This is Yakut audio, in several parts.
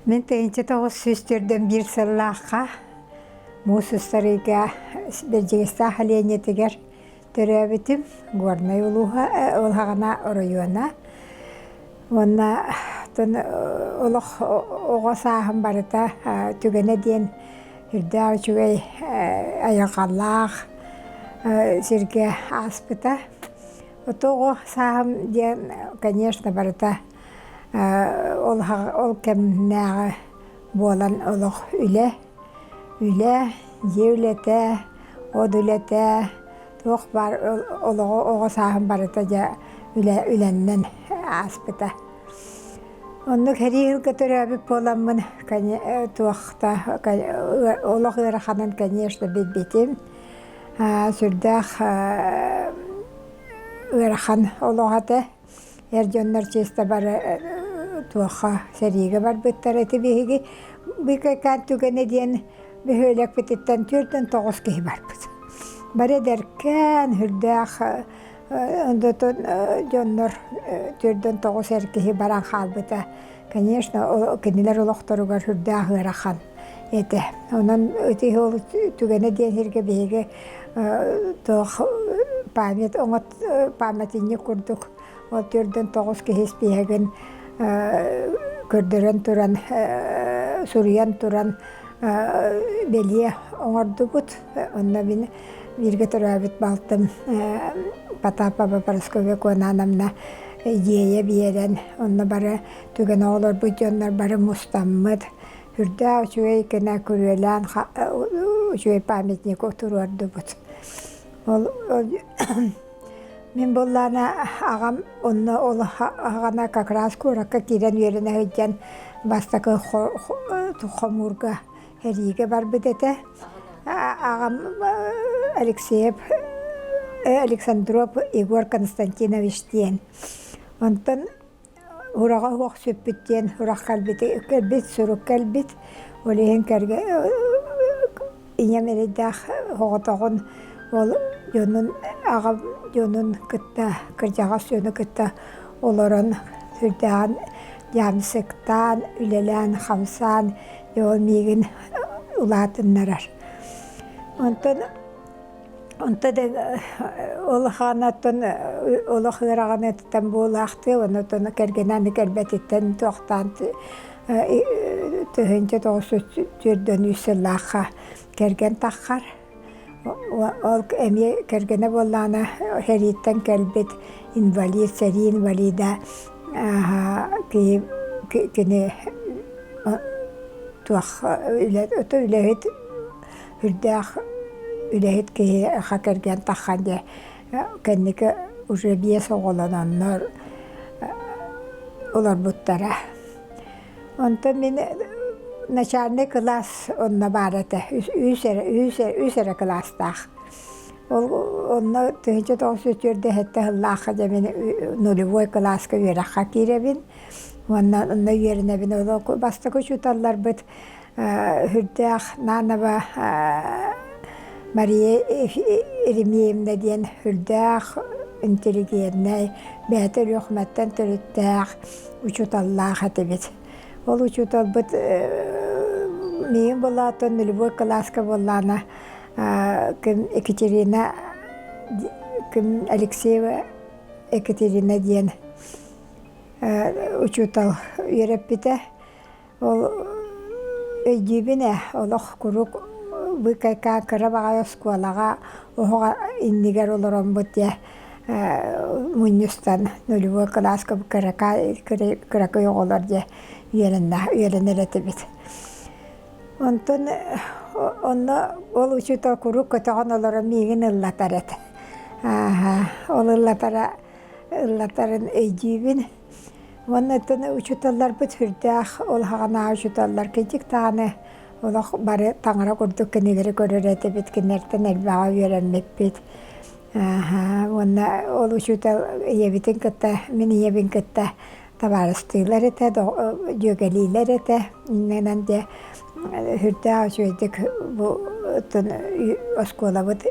Мин 1941 сыллаахха муус устар ыйга Бэрдьигэстээх сэлиэнньэтигэр төрөөбүтүм. Горнай улууһа, Улаҕана оройуона. Уонна олох оҕо сааһым барыта түгэнэ диэн үрдээх үчүгэй айылҕалаах сиргэ ааспыта. Оҕо сааһым диэн, конечно, барыта ол ол кэмнээҕи буолан олох үлэ, үлэ, дьиэ үлэтэ, от үлэтэ, туох баар олоҕу оҕо сааһым барыта дьэ үлэ үлэннэн ааспыта. Оннук сэрии сылга төрөөбүт буоламмын туох да олох ыараханын, конечно, билбитим. Сүрдээх ыарахан олох этэ. Эр дьоннор чисто бары туохха сэриигэ барбыттар ити биһиги быыкайкаан түгэнэ диэн бөһүөлэкпититтэн 49 киһи барбыт. Бары эдэркээн, сүрдээх дьоннор 49 эр киһи баран хаалбыта. Конечно, кинилэр олохторугар сүрдээх ыарахан этэ. Онон ити ол түгэнэ диэн сиргэ биһиги туох память оҥот памятник курдук ол 49 киһи испииһэгин көрдөрөн туран суруйан туран бэлиэ оҥордубут. Онно мин бииргэ төрөөбүт балтым Потапова Парасковья Куонановна идиэйэ биэрэн, онно бары түгэн оҕолорбут дьоннор бары мустаммыт, үрдээх үчүгэй гына күрүөлээн үчүгэй памятник туруордубут. Ол мин буоллаана аҕам онно ол аҕана как раз куоракка киирэн үөрэнэ сылдьан бастакы хомуурга эриигэ барбыт этэ. Аҕам Алексеев Александров Егор Константинович диэн. Онтон ураҕа суох сүппүт диэн сурах кэлбит, кэлбит сурук кэлбит. Ол иһин кэргэ ийэм эрэйдээх соҕотоҕун ол дьонун аҕам дьонун кытта кырдьаҕас дьону кытта олорон сүрдээҕин дьаамсыктаан, үлэлээн-хамсаан дьэ ол миигин улаатыннарар. Онтон онто да улаханаттан олох ыараҕаныттан буолаахтыы, онтон кэргэнэ аны кэлбэтиттэн туохтаан 1943 сыллаахха кэргэн таххар. Ол эмиэ кэргэнэ буоллаҕына сэрииттэн кэлбит инвалид, сэрии инвалида киһи кини туох үлэһит үрдээх үлэһит киһи кэргэн таххан дьэ кэнники уже биэс оҕолононнор олорбуттара. Онтон мин начальнай кылаас онно баар этэ, үс эрэ, үс, үс эрэ кылаастаах. Ол онно 1947 сыллаахха дьэ мин нулевой кылааска үөрэххэ киирэбин уонна онно үөрэнэбин. Ол бастакы учууталларбыт Үрдээх Нанова Мария Еремеевна диэн үрдээх интеллигентнэй, бэйэтэ Өлүөхүмэттэн төрүттээх учууталлаах этибит. Ол учууталбыт миигин буолаатын нулевой кылааска буоллаҕына ким Екатерина ким Алексеева Екатерина диэн учуутал үөрэппитэ. Ол өйдүүбүн ээ, олох куруук быыкайкаан кыра баҕайы оскуолаҕа оһох иннигэр олороммут дьэ мунньустан нулевой кылааска кыракай кыракый оҕолор дьэ үөрэнэр этибит. Онтон онно ол учуутал куруук көтөҕөн олорон миигин ыллатар этэ. Ол ыллатара ыллатарын өйдүүбүн. Уонна оттон учууталларбыт сүрдээх улахан учууталлар кырдьык даҕаны олох бары таҥара курдук кинилэри көрөр этибит, кинилэртэн элбэҕи үөрэммиппит. Уонна ол учуутал ийэбитин кытта, мин ийэбин кытта табаарыстыылар этэ, дьүөгэлиилэр этэ. Иннинэн дьэ сүрдээх үчүгэйдик бу оттон оскуолабыт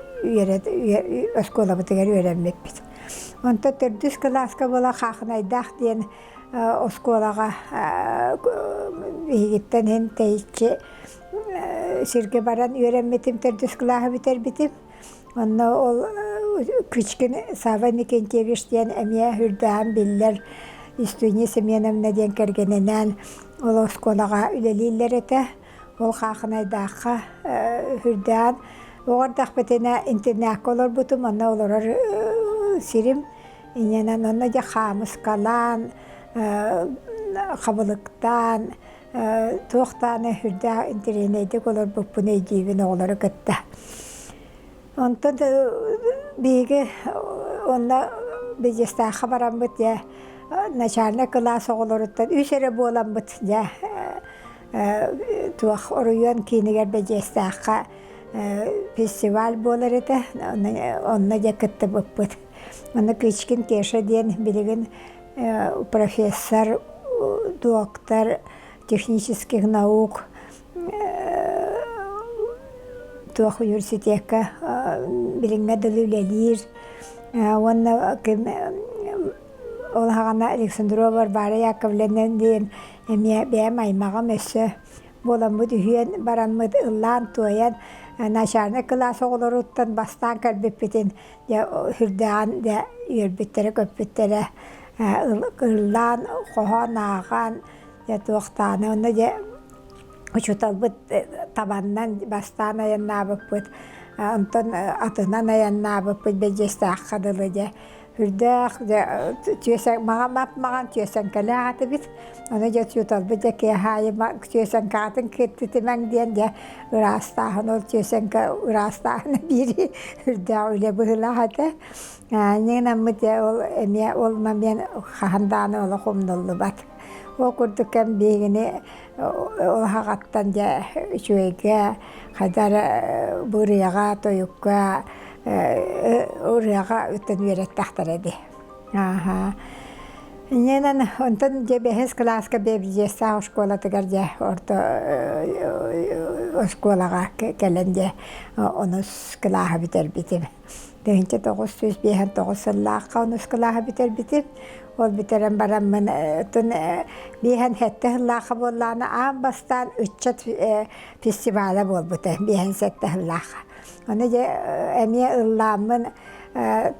оскуолабытыгар үөрэммиппит. Онтон төрдүс кылааска буола Хаахынайдаах диэн оскуолаҕа биһигиттэн иһин тэйиччи сиргэ баран үөрэммитим, төрдүс кылааһы бүтэрбитим. Онно ол Кычкин Савва Никентьевич диэн эмиэ үрдээн биллэр Истуния Семеновна диэн кэргэнинээн ол оскуолаҕа үлэлииллэр этэ. Ол Хаахынайдаахха үрдээн оҕо эрдэхпитинэ интернакка олорбутум, онно олорор сирим. Инньэнэн онно дьэ хаамыскалаан, хабылыктаан, туох даҕаны сүрдээх интэриэһинэйдик олорбуппун өйдүүбүн оҕолору кытта. Онтон биһиги онно Бэдьиэстээххэ бараммыт дьэ начальнай кылаас оҕолоруттан үс эрэ буоламмыт дьэ туох оройуон киинигэр Бэдьиэстээххэ фестиваль буолар этэ онно дьэ кыттыбыппыт. Онно Кычкин Кеша диэн билигин профессор, доктор технических наук туох университекка билиҥҥэ дылы үлэлиир уонна ким ол аҕана Александрова Варвара Яковлевна диэн эмиэ бэйэм аймаҕым өссө буоламмыт үһүөн бараммыт ыллаан-туойан начальнай кылаас оҕолоруттан бастаан кэлбиппитин дьэ сүрдээҕин дьэ үөрбүттэрэ-көппүттэрэ ыллаан, хоһоон ааҕан дьэ туохтааны онно дьэ учууталбыт табаннан бастаан айаннаабыппыт онтон атынан айаннаабыппыт Бэдьиэстээххэ дылы дьэ Үрдээх дьэ түөсэ маҕан мап-маҕан түөсэҥкэлээх этибит. Ону дьэ учууталбыт дьэ киэһэ аайы түөсэҥкэҕитин кииртитимэҥ диэн дьэ ыраастааһын ол түөсэҥкэ ыраастааһына биир үрдээх үлэ быһыылаах этэ. Ньыгынаммыт дьэ ол эмиэ ол момент хаһан даҕаны олох умнуллубат. Ол курдук кэм биһигини ол аҕаттан дьэ үчүгэйгэ хайдах эрэ бу ырыаҕа, тойукка ырыаҕа ыттан үөрэттэхтэрэ дии. Ааһа. Инньэнэн онтон дьэ бэһис кылааска Бэбдьиэстээх оскуолатыгар дьэ орто оскуолаҕа кэлэн дьэ онус кылааһы бүтэрбитим. 1959 сыллаахха онус кылааһы бүтэрбитим. Ол бүтэрэн бараммын оттон биэһэн сэттэ сыллаахха буоллаҕына аан бастаан ыччат фестиваля буолбута биэһэн сэттэ сыллаахха. Ону дьэ эмиэ ыллааммын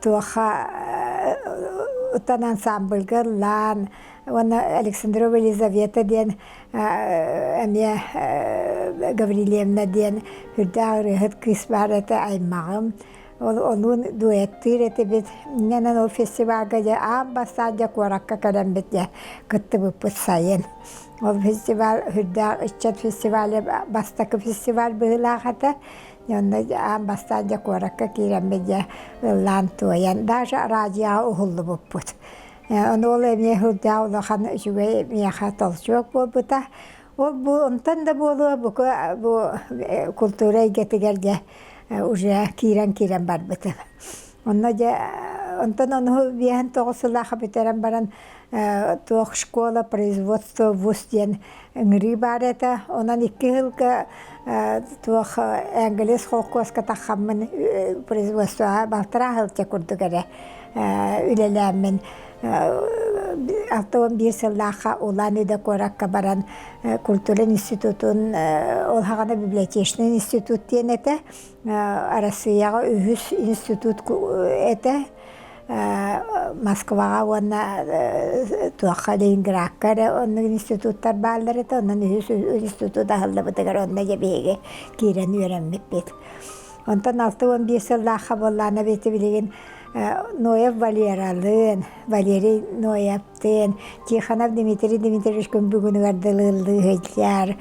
туохха оттон ансамбльга ыллаан уонна Александрова Елизавета диэн эмиэ Гаврильевна диэн үрдээх ырыаһыт кыыс баар этэ аймаҕым. Ол онуун дуэттыыр этибит. Инньэнэн ол фестивальга дьэ аан бастаан дьэ куоракка кэлэммит дьэ кыттыбыппыт сайын. Ол фестиваль үрдээх ыччат фестиваля бастакы фестиваль быһыылаах этэ. Онно аан бастаан дьэ куоракка киирэммит дьэ ыллаан-туойан даже араадьыйаҕа уһуллубуппут. Ону ол эмиэ үрдээх улахан үчүгэй миэхэ толчок буолбута. Ол бу онтон да буолуо бука бу культура эйгэтигэр дьэ уже киирэн-киирэн барбытым. Онно дьэ онтон ону биэһэн тоҕус сыллаахха бүтэрэн баран туох школа производства вуз диэн ыҥырыы баар этэ. Онон икки сылга туох Энгельс холкуоска таххаммын производствоҕа балтараа сылча курдук эрэ үлэлээммин 61 сыллаахха Улан-Удэ куоракка баран культура институтун ол хаҕана библиотечный институт диэн этэ Арассыыйаҕа үһүс институт этэ Москваҕа уонна туохха Ленинградка эрэ оннук институттар бааллар этэ онон үһүс институт аһыллыбытыгар онно дьэ биһиги киирэн үөрэммиппит. Онтон 65 сыллаахха буоллаҕына бити билигин Ноев Валералыын, Валерий Ноевтыын, Тихонов Дмитрий Дмитриевич күн бүгүнүгэр дылы ыллыы сылдьар.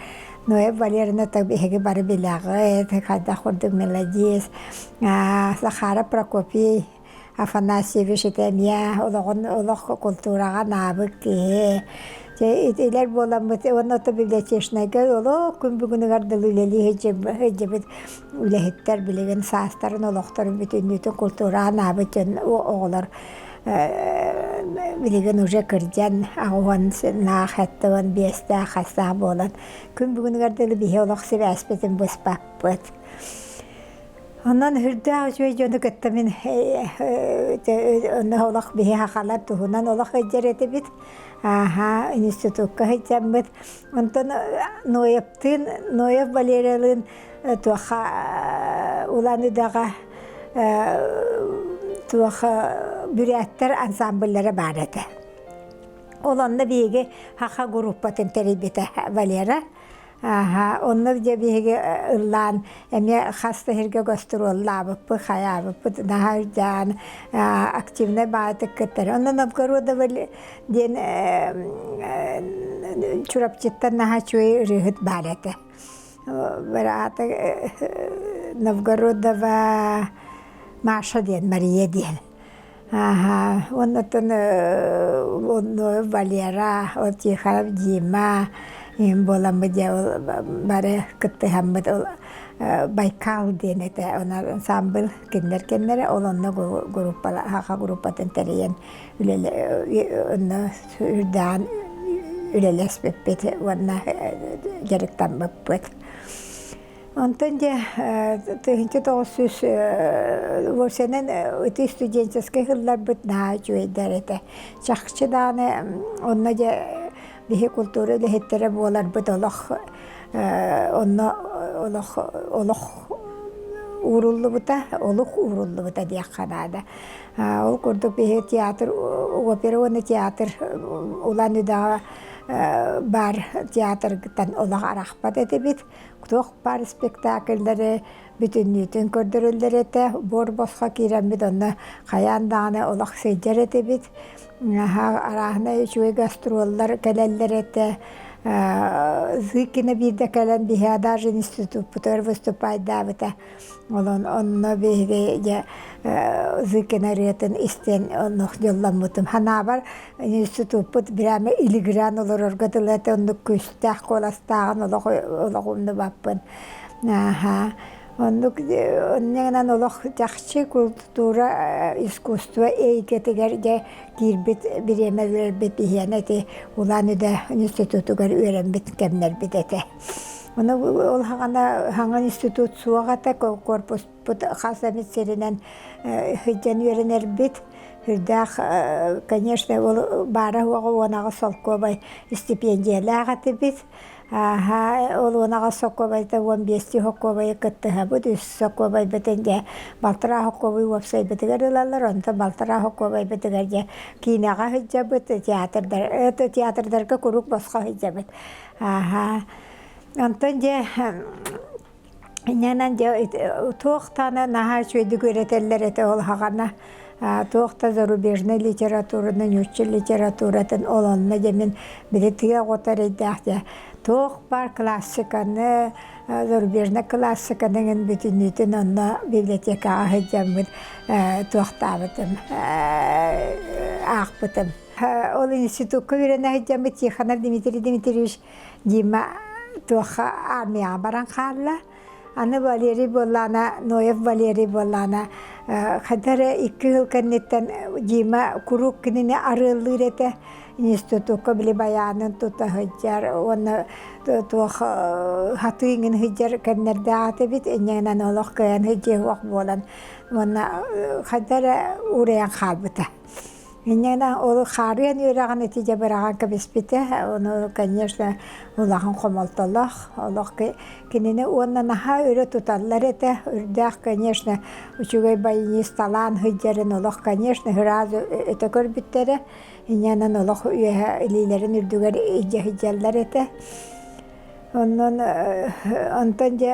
Ноев Валерина так биһиги бары билэҕит, хайдах курдук мелодист. Захаров Прокопий Афанасьевич ити эмиэ олоҕун олох култуураҕа анаабыт киһи. Дьэ итилэр буоламмыт уонна ото библиотечнайга олох күн бүгүнүгэр дылы үлэлии сылдьыбыт үлэһиттэр билигин саастарын олохторун бүтүннүүтүн култуураҕа анаабыт дьон оҕолор билигин уже кырдьан аҕыс уон 75-тээх хастаах буолан күн бүгүнүгэр дылы биһи олох сибээспитин быспаппыт. Онон үрдээх үчүгэй дьону кытта мин онно олох биһи хахалар туһунан олох ыдьар этибит. Ааһа, институкка сылдьаммыт. Онтон Ноевтыын, Ноев Валериялыын туохха Улан-Үдэҕэ туох бүрээттэр ансамбллара баар этэ. Ол онно биһиги Хаха группатын тэрийбитэ Валера. Ааһа, онно дьэ биһиги ыллаан эмиэ хас да сиргэ гостуруоллаабыппыт, хайаабыппыт, наһаа үрдээн активнай баайытык кыттар. Онно Новгородова диэн Чурапчыттан наһаа үчүгэй ырыаһыт баар этэ. Быраата Новгородова Маша диэн, Мария диэн. Ааһа, оннуттан онно Валера, ол Тихонов Дима иһин буоламмыт дьэ ол бары кыттыһаммыт ол Байкал диэн этэ онон ансамбль кинилэр кэннэрэ ол онно группа саха группатын тэрийэн үлэлэ онно үрдээн үлэлэспиппит уонна дьарыктаммыппыт. Онтон дьэ 1900 уопсайынан ити студенческай сылларбыт наһаа үчүгэйдэр этэ. Чахчы даҕаны онно дьэ биһи култуура үлэһиттэрэ буоларбыт олох онно олох олох ууруллубута, олук ууруллубута диэххэ наада. Ол курдук биһи театр, опера уонна театр Улан-Үдэҕэ баар театргытан олох арахпат этибит. Туох баар спектакльлары бүтүннүүтүн көрдөрөллөр этэ. Буор босхо киирэммит онно хайаан даҕаны олох сылдьар этибит. Арааһынай үчүгэй гастроллар кэлэллэр этэ. Зыкина биирдэ кэлэн биһиэхэ даже институппутугар выступайдаабыта. Онон онно биһиги дьэ Зыкина ырыатын истэн оннук дьолломмутум. Ханаабар институппут прямо илигирээн олорорго дылы этэ оннук күүстээх куоластааҕын олох олох умнубаппын. Ааһа оннук онньугунан олох чахчы култуура искусство эйгэтигэр дьэ киирбит бириэмэлэрбит иһиэнэ ити Улан-Удэ институтугар үөрэммит кэмнэрбит этэ. Ону ол хаҕана хаҥан институт суох этэ, корпуспут хас эмит сиринэн сылдьан үөрэнэрбит. Үрдээх, конечно, ол баара-суоҕа 18 солкуобай стипендиялаах этибит. Ааһа, ол 18 солкуобайта 15 солкуобайы кыттыһабыт, үс солкуобайбытын дьэ балтараа солкуобай уопсайбытыгар ылаллар, онтон балтараа солкуобайбытыгар дьэ киинэҕэ сылдьабыт, театрдар, театрдарга куруук босхо сылдьабыт. Ааһа. Онтон дьэ инньэнэн дьэ туох даҕаны наһаа үчүгэйдик үөрэтэллэр этэ ол саҕана туох да зарубежнай литератураны, нуучча литературатын ол онно дьэ мин били тыа оҕото эрэйдээх дьэ туох баар классиканы, зарубежнай классиканы эҥин бүтүннүүтүн онно библиотекаҕа сылдьаммыт туохтаабытым аахпытым. Ол институкка үөрэнэ сылдьаммыт Тихонов Дмитрий Дмитриевич Дима туохха армияҕа баран хаалла. Аны Валерий буоллаана, Ноев Валерий буоллаана хайда эрэ икки сыл кэнниттэн Дима куруук кинини арыаллыыр этэ. Институкка били байаанын тута сылдьар уонна туох хатыы иҥин сылдьар кэмнэрдээх этибит. Инньэ олох кыайан сылдьыа суох буолан уонна хайда эрэ уурайан хаалбыта. Инньэ ол хаарыан үөрэҕин ити дьэ быраҕан кэбиспитэ. Ону, конечно, улахан хомолтолоох. Олох кинини уонна наһаа өрө туталлар этэ. Үрдээх, конечно, үчүгэй баянист талаан сылдьарын олох, конечно, сразу өтө көрбүттэрэ. Инньэнэн олох үөһэ илиилэрин үрдүгэр илдьэ сылдьаллар этэ. Онон онтон дьэ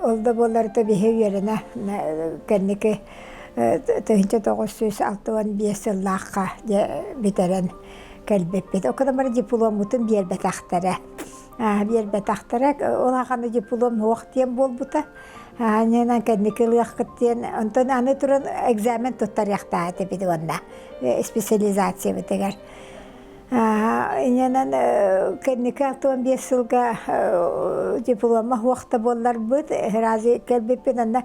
ол да буоллар биһи үөрэнэ кэнники 1965 сыллаахха дьэ бүтэрэн кэлбиппит. Окуна бары дипломмутун биэрбэтэхтэрэ. Биэрбэтэхтэрэ. Ол аҕаны диплом суох диэн буолбута. Аньынан кэнники ылыаххыт диэн. Онтон аны туран экзамен туттарыахтаах этибит уонна специализациябытыгар. Инньэнэн кэнники 65 сылга диплома суох да буолларбыт, сразу кэлбиппин онно.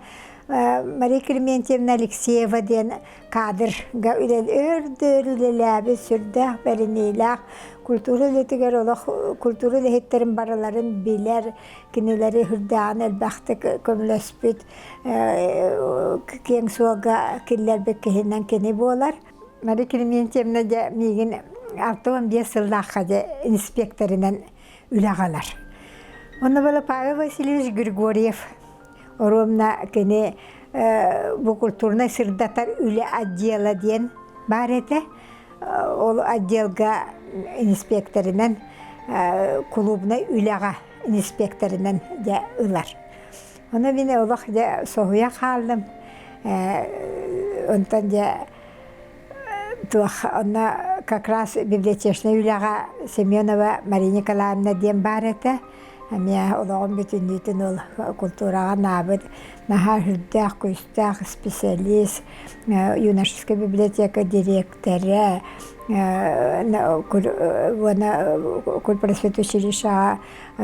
Мария Климентьевна Алексеева диэн кадрга өр үлэлээбит сүрдээх бэриниилээх культура үлэтигэр олох культура үлэһиттэрин барыларын билэр, кинилэри үрдээҕин элбэхтик көмөлөспүт, киэҥ суолга киллэрбит киһинэн кини буолар. Мария Климентьевна дьэ миигин 65 сыллаахха дьэ инспекторынан үлэҕэ ылар. Онно была Павел Васильевич Григорьев оруомна кини бу культурнай сырдатар үлэ отдела диэн баар этэ. Ол отделга инспекторынан клубнай үлэҕэ инспекторынан дьэ ылар. Ону мин олох дьэ соһуйа хааллым. Онтон дьэ туох онно как раз библиотечнай үлэҕэ Семенова Мария Николаевна диэн баар этэ. Эмиэ олоҕум бүтүннүүтүн ол култуураҕа анаабыт наһаа үрдээх, күүстээх специалист, юношескай библиотека дириэктэрэ, уонна культпросветучилищеҕа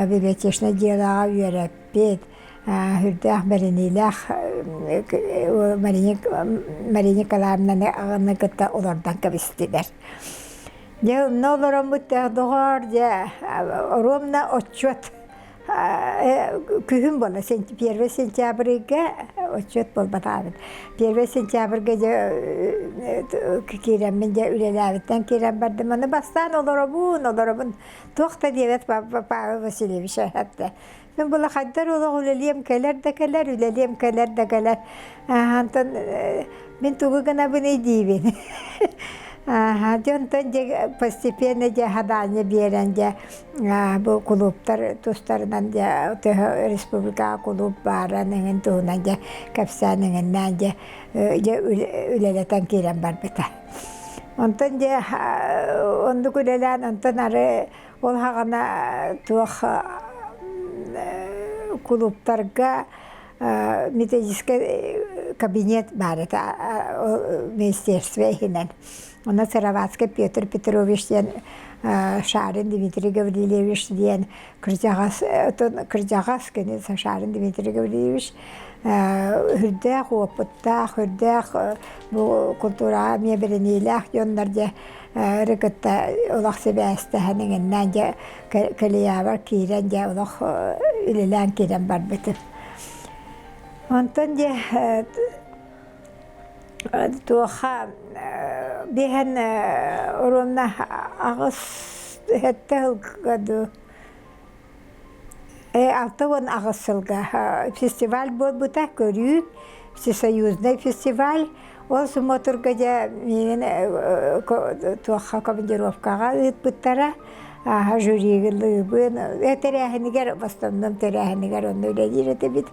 библиотечнай дьыалаҕа үөрэппит, үрдээх бэриниилээх Мария Николаевнаны аҕаны кытта олордон кэбистилэр. Дьэ, онно олороммут доҕоор, дьэ, оруобуна отчуот күһүн буолла, первый сентябрьга отчуот буолбатаҕым. Первый сентябрьга дьэ киирэммин дьэ үлэлээбиттэн киирэн бардым. Аны бастаан олоробун, олоробун. Туох да диэбэт Павел Васильевич эттэ. Мин була хайдар олох үлэлиэм кэлэр да кэлэр, үлэлиэм кэлэр да кэлэр. Онтон мин тугу гынабыный диибин. Дьэ онтон дьэ постепенно дьэ хадаанньа биэрэн дьэ бу кулууптар тустарынан дьэ төһө республикаҕа кулууп баарын эҥин туһунан дьэ кэпсээн эҥиннээн дьэ дьэ үлэлэтэн киирэн барбыта. Онтон дьэ оннук үлэлээн онтон ары Ол саҕана туох кулууптарга методическай кабинет баар этэ министерство иһинэн. Онно Сыроватскай Петр Петрович диэн Шарин Дмитрий Гаврильевич диэн кырдьаҕас кырдьаҕас кини Шарин Дмитрий Гаврильевич үрдээх уопуттаах, үрдээх бу култуураҕа эмиэ бэриниилээх дьоннор дьэ Ыры кытта олох сибээстэһэн иҥиннээн дьэ кэлиябар киирэн дьэ олох үлэлээн киирэн барбытым. Онтон дьэ туоха биһэн оруонна аҕыс сэттэ сылга дуу 68 сылга фестиваль буолбута көрүү всесоюзнай фестиваль ол смотрга дьэ миигин туохха командировкаҕа ыыппыттара ааһа жюригалыыбын тэрээһинигэр в основном тэрээһинигэр онно үлэлиир этибит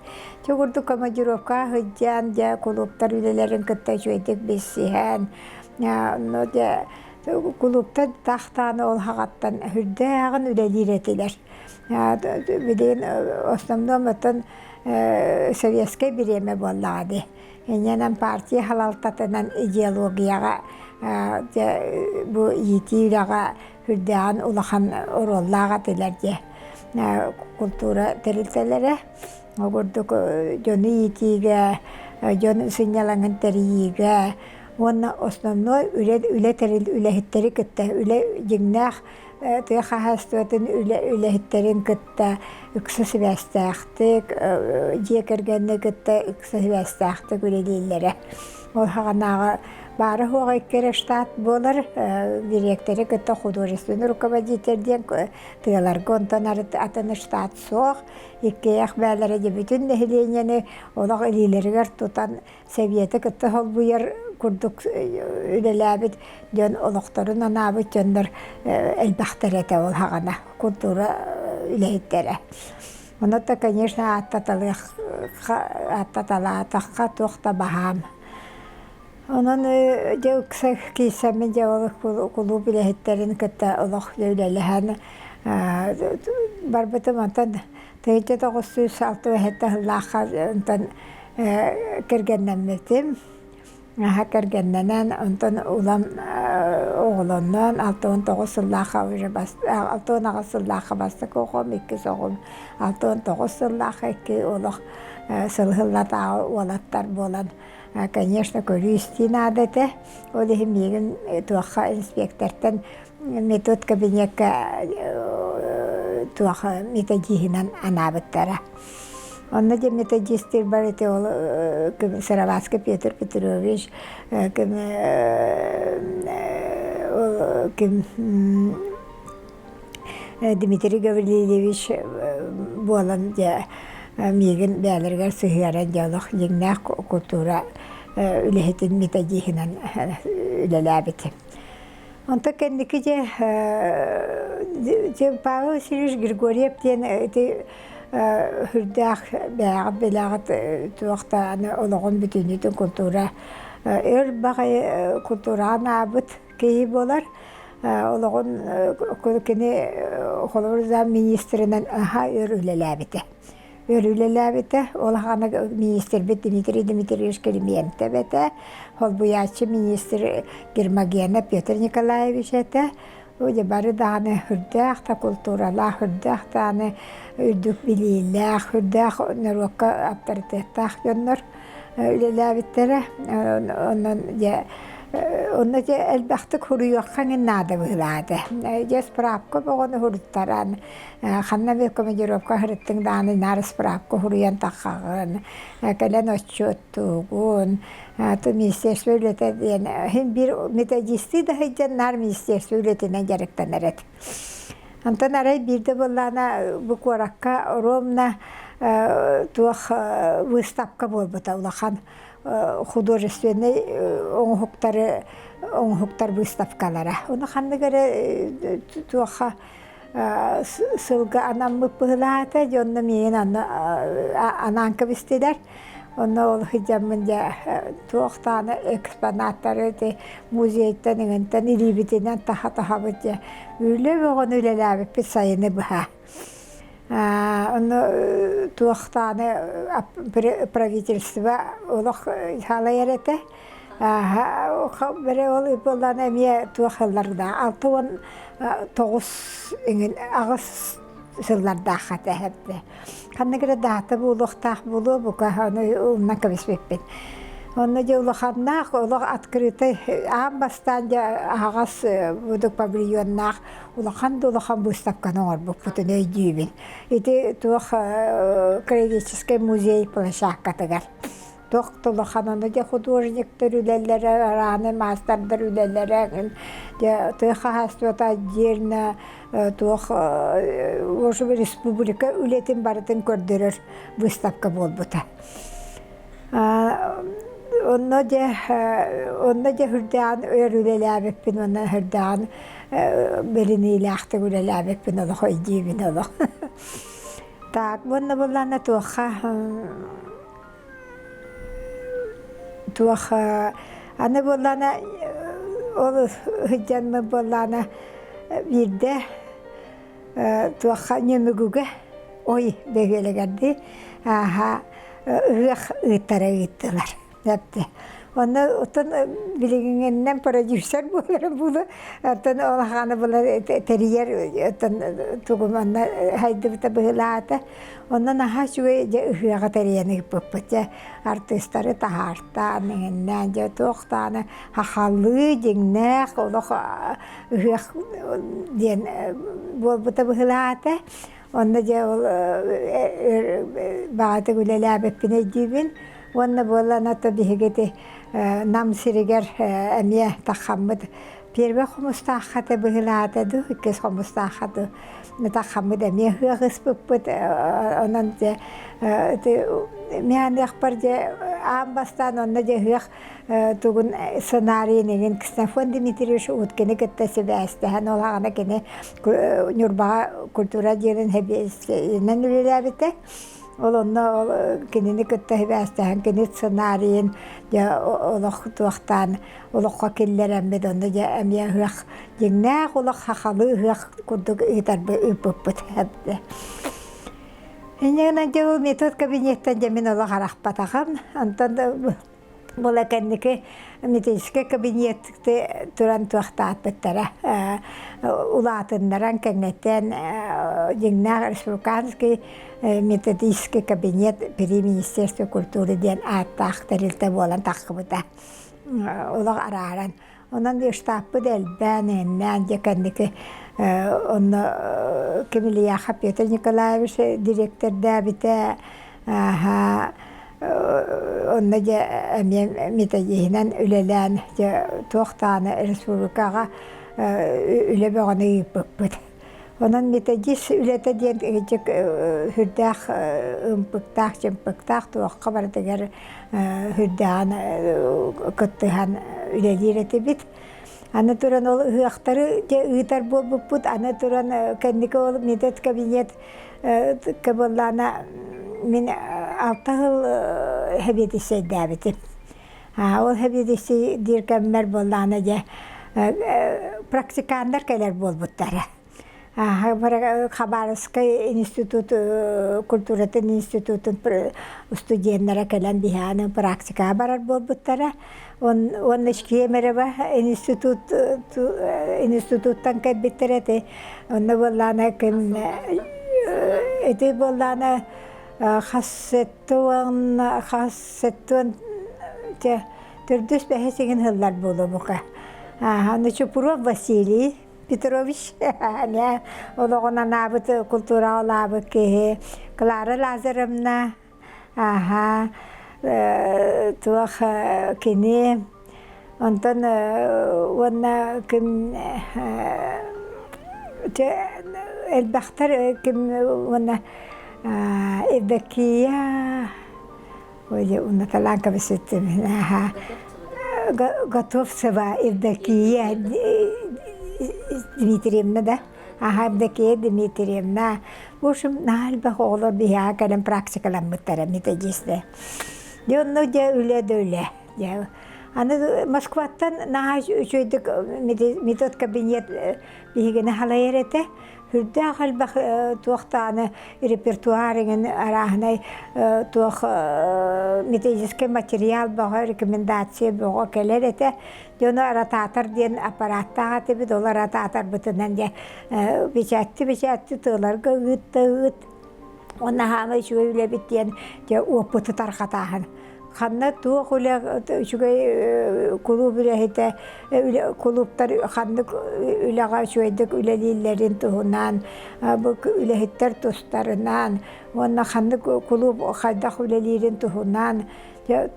Дьэ курдук командировкаҕа сылдьан дьэ кулууптар үлэлэрин кытта үчүгэйдик билсиһэн онно дьэ кулууптан тахтаан ол хаҕаттан сүрдээҕин үлэлиир этилэр. Билигин основном оттон советскай бириэмэ буоллаҕа дии. Инньэнэн партия салалтатынан идеологияҕа бу иитии үлэҕэ сүрдээҕин улахан оруоллаах этилэр дии. Култуура тэрилтэлэрэ ол курдук дьону иитиигэ, дьон сынньалаҥын тэрийиигэ уонна основной үлэ үлэ тэрил үлэһиттэри кытта үлэ дьиҥнээх тыа хаһаайыстыбатын үлэ үлэһиттэрин кытта ыкса сибээстээхтик дьиэ кэргэни кытта ыкса сибээстээхтик үлэлииллэрэ. Ол саҕанааҕы баара-суоҕа икки эрэ штат буолар дириэктэри кытта художественный руководитель диэн тыаларга онтон атын штат суох. Иккиэйэх бээлэрэ дьэ бүтүн нэһилиэнньэни олох илиилэригэр тутан Сэбиэти кытта солбуйар курдук үлэлээбит дьон олохторун анаабыт дьоннор элбэхтэр этэ ол саҕана култуура үлэһиттэрэ. Ону да, конечно, ааттаталыахха ааттаталаатахха туох да баһаам. Онон дьэ ыкса киирсэммин дьэ ол кулууп үлэһиттэрин кытта олох үлэлэһэн барбытым. Онтон 1967 сыллаахха онтон кэргэннэммитим. Наһаа кэргэннэнэн, онтон улам оҕолонон, 69 сыллаахха уже 68 сыллаахха бастакы оҕом, иккис оҕом, 69 сыллаахха икки олох. сылыһыллатааҕы уолаттар буолан, конечно, көрүү-истии наада этэ. Ол иһин миигин туохха инспектортан метод кабинекка туох методиһынан анаабыттара. Онно дьэ методистыыр бар ити ол Сыроватский Петр Петрович ким ол ким Дмитрий Гаврильевич буолан дьэ миигин бэйэлэригэр сыһыаран дьэ олох дьиҥнээх култуура үлэһитин методиһынан үлэлээбитим. Онтон кэнники дьэ дьэ Павел Васильевич Григорьев диэн ити сүрдээх бэйэҕит билэҕит туох да аны олоҕун бүтүннүүтүн култуура өр баҕайы култуураҕа анаабыт киһи буолар. Олоҕун кини холобур замминистринэн наһаа өр үлэлээбитэ. Өр үлэлээбитэ. Ол аҕана министрбит Дмитрий Дмитриевич Климентов этэ. Холбуйааччы министр Гермогена Петр Николаевич этэ. Дьэ бары даҕаны үрдээх да култууралаах, үрдээх даҕаны үрдүк билиилээх, үрдээх норуокка аптарытыаттаах дьоннор үлэлээбиттэрэ. Онон дьэ онно дьэ элбэхтик суруйуохха эҥин наада быһыылаах этэ. Дьэ справка бөҕөнү суруттаран ханна эмит командировка сырыттыҥ даҕаны наар справка суруйан таххаҕын, кэлэн отчуоттуугун, то министерство үлэтэ диэн син биир методистыы да сылдьан наар министерство үлэтинэн дьарыктанар этим. Онтон арай биирдэ буоллаҕына бу куоракка ровно туох выставка буолбута улахан художественнай оҥоһуктары оҥоһуктар выставкалара. Ону ханнык эрэ туохха сылга анаммыт быһыылаата, дьэ онно миигин анаан кэбистилэр. Онно ол сылдьаммын дьэ туох даҕаны экспонаттары ити музейтан иҥинтэн илиибитинэн таха-тахабыт дьэ үлэ бөҕөнү үлэлээбиппит сайыны быһа. Онно туох даҕаны правительство олох салайар этэ. Бэрэ ол буоллаҕына эмиэ туох ыллардаах 69 иҥин аҕыс сыллардаах этэ эбэтэ. Ханнык эрэ даата буолуохтаах буолуо бука ону умнан кэбиспиппин. Онно дьэ улаханнаах олох открытый аан бастаан дьэ аһаҕас будук павильоннаах улахан да улахан выставканы оҥорбуппутун өйдүүбүн. Ити туох краеведческий музей площадкатыгар. Туох да улахан ону дьэ художниктар үлэлэрэ, арааны маастардар үлэлэрэ дьэ тыа хаһаайыстыбата отдельно туох республика үлэтин барытын көрдөрөр выставка буолбута. Онно дьэ онно дьэ үрдээн өр үлэлээбиппин уонна үрдээн бэриниилээхтик үлэлээбиппин олох өйдүүбүн олох. Так, уонна буллаана туохха туох аны буоллаана ол сылдьаммын буоллаана биирдэ туохха Нөмүгүгэ ой бөһүөлэгэр дии ааһа ыһыах ыыттара ыыттылар Эптэ. Онно оттон билигиҥҥинэн продюсер буоларым буолуо. Оттон ол хаана буолар тэрийэр оттон тугум онно хайдыбыта быһыылаата. Онно наһаа үчүгэй дьэ ыһыаҕы тэрийэн ыыппыппыт дьэ артыыстары таһаартаан иҥиннээн дьэ туох даҕаны хахалыы дьиҥнээх олох ыһыах диэн буолбута быһыылаата. Онно дьэ ол баҕатык үлэлээбиппин өйдүүбүн. Уонна буолан ото биһиги ити Нам сиригэр эмиэ таххаммыт первый хомустаахха этэ быһыылаата дуу, иккис хомустаахха дуу таххаммыт эмиэ ыһыах ыспыппыт. Онон дьэ ити мианыахпар дьэ аан бастаан онно дьэ ыһыах тугун сценарийын иҥин Ксенофонт Дмитриевич Уткины кытта сибээстэһэн ол аҕана кини Ньурбаҕа культура отделын сэбиэдиссэйинэн үлэлээбитэ. Ол онно ол кинини кытта сибээстэһэн кини сценарийын дьэ олох туохтаан олоххо киллэрэммит онно дьэ эмиэ ыһыах дьиҥнээх олох сахалыы ыһыах курдук ыытарбы ыыппыппыт Инньэ гынан дьэ ол метод кабинеттан дьэ мин олох арахпатаҕым. Онтон да. Була кэнники методическай кабинет туран туохтаатбыттара улаатыннаран кэҥэтэн дьиҥнээх республиканский методический кабинет при Министерстве культуры диэн ааттаах тэрилтэ буолан тахсыбыта. Олох арааран. Онон штабпыт элбээн, эҥиннээн дьэ кэнники онно Кемельяха Петр Николаевич дириэктэрдээбитэ онно дьэ эмиэ методиһынан үлэлээн дьэ туох даҕаны республикаҕа үлэ бөҕөнү ыыппыппыт. Онон методист үлэтэ диэн кырдьык сүрдээх ымпыктаах-чымпыктаах туохха барытыгар сүрдээҕин кыттыһан үлэлиир этибит. Аны туран ол ыһыахтары дьэ ыытар буолбуппут. Аны туран кэнники ол метод кабинет кыбыллаана мин алта сыл сэбиэдиссэйдээбитим. Ол сэбиэдиссэй диир кэммэр буоллаҕына дьэ практиканнар кэлэр буолбуттара. Хабаровскай институт культуратын институтун студеннара кэлэн биһиэхэ практикаҕа барар буолбуттара. Уонна Кемерово институт институттан кэлбиттэр эти. Онно буоллаҕына ким ити буоллаҕына хас хас төрдүс бэһис игин сыллар буолуо бука. Аны Чупуров Василий Петрович эмиэ олоҕун анаабыт култуураҕа улаабыт киһи Клара Лазаревна аха туох кини онтон уонна ким элбэхтэр ким уонна Евдокия Ой, уннаталаан кэбиситтим аха Готовцева Евдокия Дмитриевна да аха Евдокия Дмитриевна в общем наһаа элбэх оҕолор биһиэхэ кэлэн практикаламмыттара методистар дьэ онно дьэ үлэ да үлэ дьэ аны Москваттан наһаа үчүгэйдик метод кабинет биһигини халайар этэ Үрдээх элбэх туох даҕаны репертуар эҥин арааһынай туох методическай материал бөҕө, рекомендация бөҕө кэлэр этэ. Дьону ротатор диэн аппараттаах этибит, ол ротаторбытынан дьэ бэчээтти-бэчээтти тыаларга ыыт да ыыт. Уонна хаама үчүгэй үлэбит диэн дьэ уоппуту тарҕатааһын. Ханна туох үлэ үчүгэй кулууп үлэһитэ кулууптар ханнык үлэҕэ үчүгэйдик үлэлииллэрин туһунан бу үлэһиттэр тустарынан уонна ханнык кулууп хайдах үлэлиирин туһунан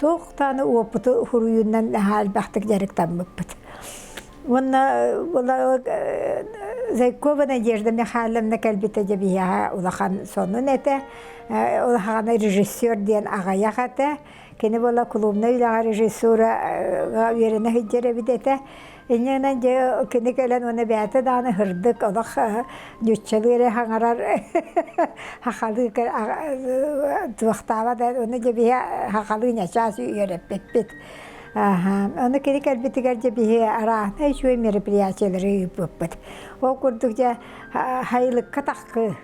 туох даҕаны уопуту суруйуунан наһаа элбэхтик дьарыктаммыппыт. Уонна Зайкова Надежда Михайловна кэлбитэ дьэ биһиэхэ улахан сонун этэ. Улахан режиссер диэн аҕыйах этэ. Кини буола клубнай үлэҕэ режиссураҕа үөрэнэ сылдьар эбит этэ. Инньэ гынан дьэ кини кэлэн уонна бэйэтэ даҕаны сырдык олох ньуччалыы эрэ саҥарар сахалыы туохтаабат уонна дьэ биһи сахалыы ньачаас үөрэппиппит. Аны кини кэлбитигэр дьэ биһи арааһынай үчүгэй мероприятиелары ыыппыппыт. Ол курдук дьэ хайылыкка таххыы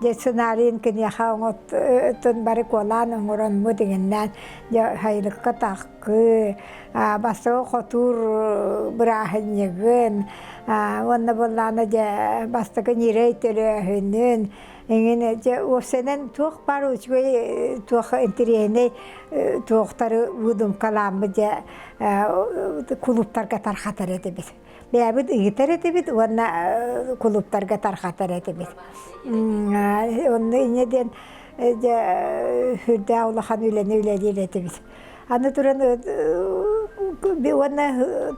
дьэ сценарийын киниэхэ оҥоттун бары куолаан оҥоронмут иҥиннээн дьэ хайылыкка таххыы бастакы хотуур бырааһынньыгын уонна буоллаҕына дьэ бастакы ньирэй төрөөһүнүн Эҥин дьэ уопсайынан туох баар үчүгэй туох интэриэһинэй туохтары выдумкалааммыт дьэ кулууптарга тархатар этибит. Бэйэбит ыйытар этибит уонна кулууптарга тархатар этибит. Онно инньэ диэн дьэ сүрдээх улахан үлэни үлэлиир этибит. Аны туран уонна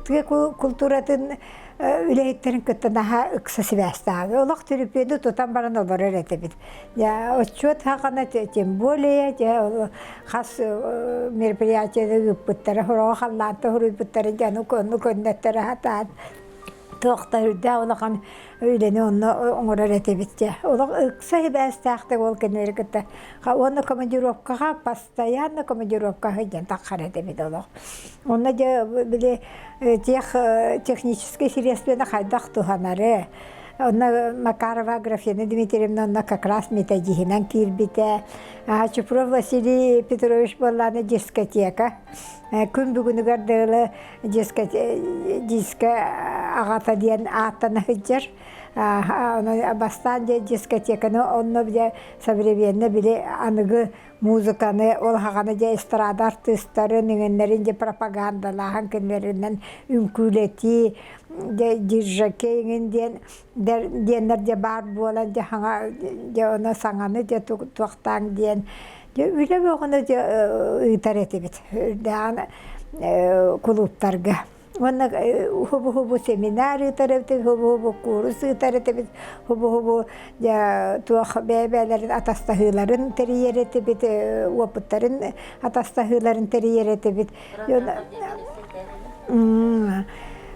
тыа култууратын үлэһиттэрин кытта наһаа ыкса сибээстээҕэ. Олох түрүпүөнү тутан баран олорор этибит. Отчуот хаҕана тем более хас мероприятиены ыыппыттара, хороҕо халлаанта суруйбуттара дьэ ону көннөттөрө сатаан туох да үрдээх улахан үлэни онно оҥорор этибит дьэ. Олох ыкса сибээстээхтик ол кинилэри кытта уонна командировкаҕа постоянно командировкаҕа сылдьан таххар этибит олох. Онно дьэ били тех техническэй средствоны хайдах туһанары. Онно Макарова Аграфена Дмитриевна онно как раз методиһынан киирбитэ. Чупров Василий Петрович буоллааны дискотека. Күн бүгүнүгэр дылы диско аҕата диэн ааттана сылдьар. Бастаан дьэ дискотеканы онно дьэ современный били аныгы музыканы ол хаҕана дьэ эстрада артыыстарын иҥэннэрин дьэ пропагандалааһын кинилэринэн үҥкүүлэтии дьэ диржаке иҥин диэн диэннэр дьэ баар буолан дьэ хаҥа дьэ ону саҥаны дьэ туохтааҥ диэн дьэ үлэ бөҕөнү дьэ ыытар этибит үрдээҕин кулууптарга Уонна хубу-хубу семинар ыытар эбитик, хубу-хубу куурус ыытар этибит, хубу-хубу туох бэйэ-бэйэлэрин атастаһыыларын тэрийэр этибит, уопуттарын атастаһыыларын тэрийэр этибит.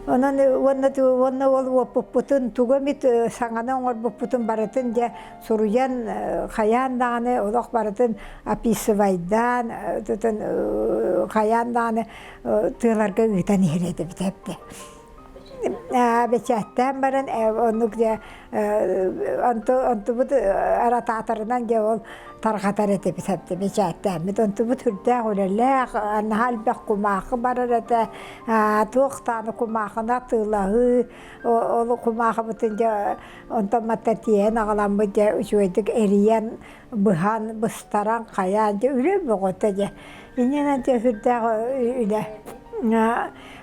Онон уонна уонна ол уоппуппутун тугу эмит саҥаны оҥорбуппутун барытын дьэ суруйан хайаан даҕаны олох барытын описывайдаан хайаан даҕаны тыаларга ыытан иһэр этибит эбитэ. Бэчээттээн баран оннук дьэ онтубут аратаатарынан дьэ ол тарҕатар этибит эбитэ бэчээттээммит. Онтубут үрдээх үлэлээх, наһаа элбэх кумаахы барар этэ. Туох даҕаны кумаахыны атыылаһыы, ол кумаахыбытын дьэ онтон мантан тиэйэн аҕаламмыт дьэ үчүгэйдик эрийэн быһан, быстаран, хайаан, дьэ үлэ бөҕөтө дьэ. Иннинэн дьэ сүрдээх үлэ.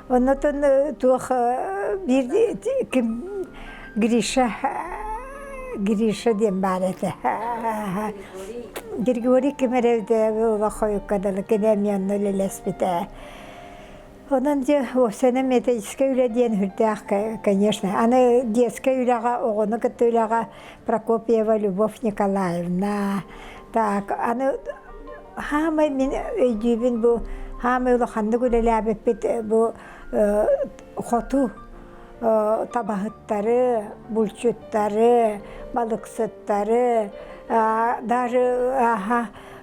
Оннотон туох биир ким Гриша Гриша диэн баар этэ. Григорий ким эрэ олох хойукка дылы кини эмиэ онно үлэлэспитэ. Онон дьэ уопсайынан методическай үлэ диэн сүрдээх, конечно. Аны детскай үлэҕэ, оҕону кытта үлэҕэ Прокопьева Любовь Николаевна. Так, аны хаамай мин өйдүүбүн бу хаамай улаханнык үлэлээбиппит бу хоту табаһыттары, булчуттары, балыксыттары, даже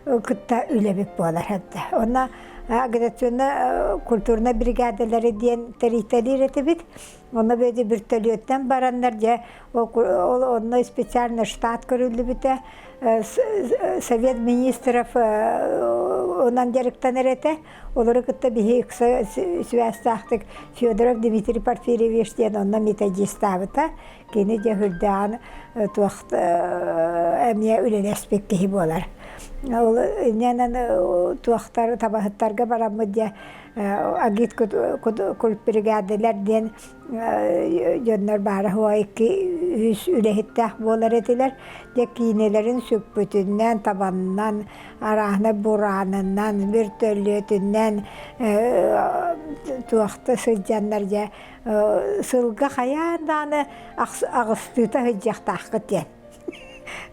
кытта үлэбит буолар этэ. Онно аграционно-культурнай бригадалары диэн тэрийтэлиир этибит. Онно бэйди бүртөлүөттэн бараннар дьэ ол онно специальный штат көрүллүбүтэ. Совет министров онон дьарыктанар этэ. Олору кытта биһи ыкса связьтаахтык Федоров Дмитрий Порфирьевич диэн онно методистаабыта. Кини дьэ үрдээҕин туох эмиэ үлэлэспит киһи буолар. Ол инньэнэн туохтар табаһыттарга бараммыт дьэ агит культбригаделэр диэн дьоннор баара хуа икки үс үлэһиттээх буолар этилэр. Дьэ киинэлэрин сүкпүтүнэн, табаннан, арааһына бураанынан, бөртөлүөтүнэн туохта сылдьаннар дьэ сылга хайаан даҕаны аҕыстыыта сылдьыахтааххыт диэн.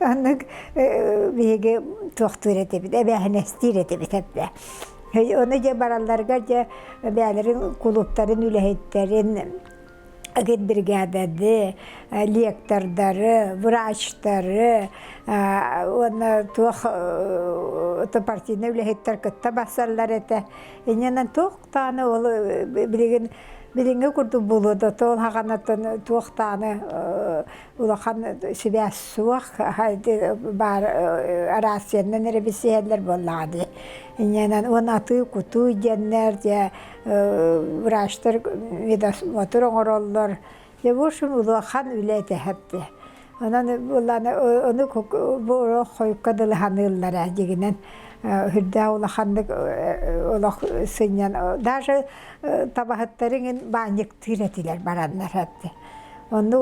Оннук биһиги туохтуур этибит, эбээһинэстиир этибит эбдэ. Ону дьэ баралларыгар дьэ бэйэлэрин кулууптарын үлэһиттэрин агитбригадады, лектордары, врачтары уонна туох партийнай үлэһиттэр кытта барсаллар этэ. Инньэнэн туох даҕаны ол билигин билиҥҥи курдук буолуо да ол хаҕанаттан туох даҕаны улахан сибээс суох баар арассыйаннан эрэ билсиһэллэр буоллаҕа дии. Инньэнэн уонна атыы-кутуу диэннэр дьэ врачтар медосмотр оҥороллор. Дьэ в общем улахан үлэ этэ дии. Онон буллааны ону бу олох хойукка дылы саныыллара дьигинэн үрдээх улаханнык олох сынньан даже табаһыттарыҥын баанньыктыыр этилэр бараннар этэ. Ону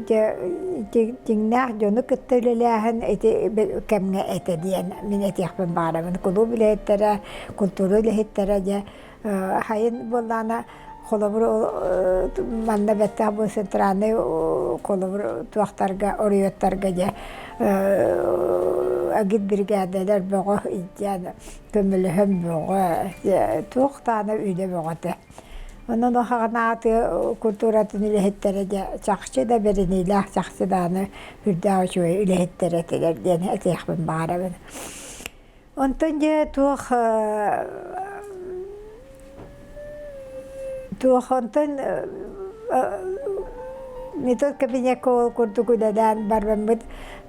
дьиҥнээх дьону кытта үлэлээһин ити кэмҥэ этэ диэн мин этиэхпин баҕарабын. Кулууп үлэһиттэрэ, култуура үлэһиттэрэ дьэ хайын буоллаҕына холобур манна бэттэх бу центральный холобур туохтарга оройуоттарга дьэ агитбригээдэлэр бөҕө илдьэн көмөлөһөн бөҕө туох даҕаны үлэ бөҕөтө. Онон хаҕанааты культуратын үлэһиттэрэ дьэ чахчы да бэриниилээх чахчы даҕаны үрдээх үчүгэй үлэһиттэр этилэр диэн этиэхпин баҕарабын. Онтон дьэ туох туох онтон. Метод кабинекка ол курдук үлэлээн барбаммыт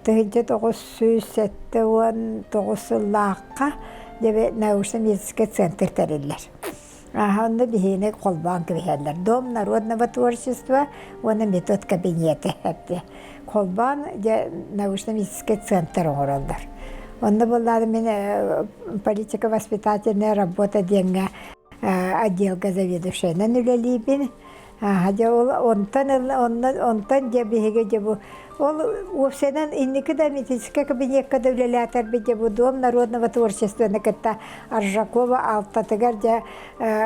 1979 сыллаахха дьэ научно-медицинскэй центр тэриллэр. Ааһа онно биһигини холбоон кэбиһэллэр. Дом народного творчества уонна метод кабинета эбит. Холбоон дьэ научно-медицинскэй центр оҥороллор. Онно буоллаҕына мин политико-воспитательная работа диэҥҥэ отделга заведующайынан үлэлиибин. Ааһа дьэ ол онтон онно онтон дьэ биһиги дьэ бу ол уопсайынан инники да медицинскэй кабинекка да үлэлээтэрбит дьэ бу Дом народного творчествоны кытта Аржакова алтатыгар дьэ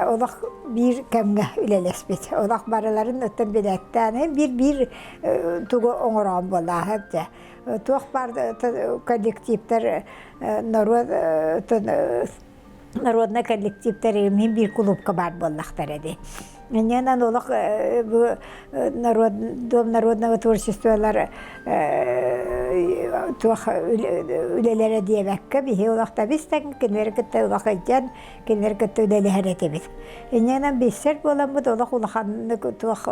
олох биир кэмҥэ үлэлэспит. Олох барыларын оттон билээттээн биир-биир тугу оҥороон буоллааһа дьэ. Туох баар коллективтар норуот народнай коллективтэр мин биир кулуупка баар буоллахтара дии. Инньэнэн олох бу народ, Дом народного творчестволар туох үлэлэрэ диэбэккэ биһи олох табис-тэҥ кинилэри кытта олох илдьэн кинилэри кытта үлэлэһэр этибит. Инньэнэн билсэр буоламмыт олох улаханнык туох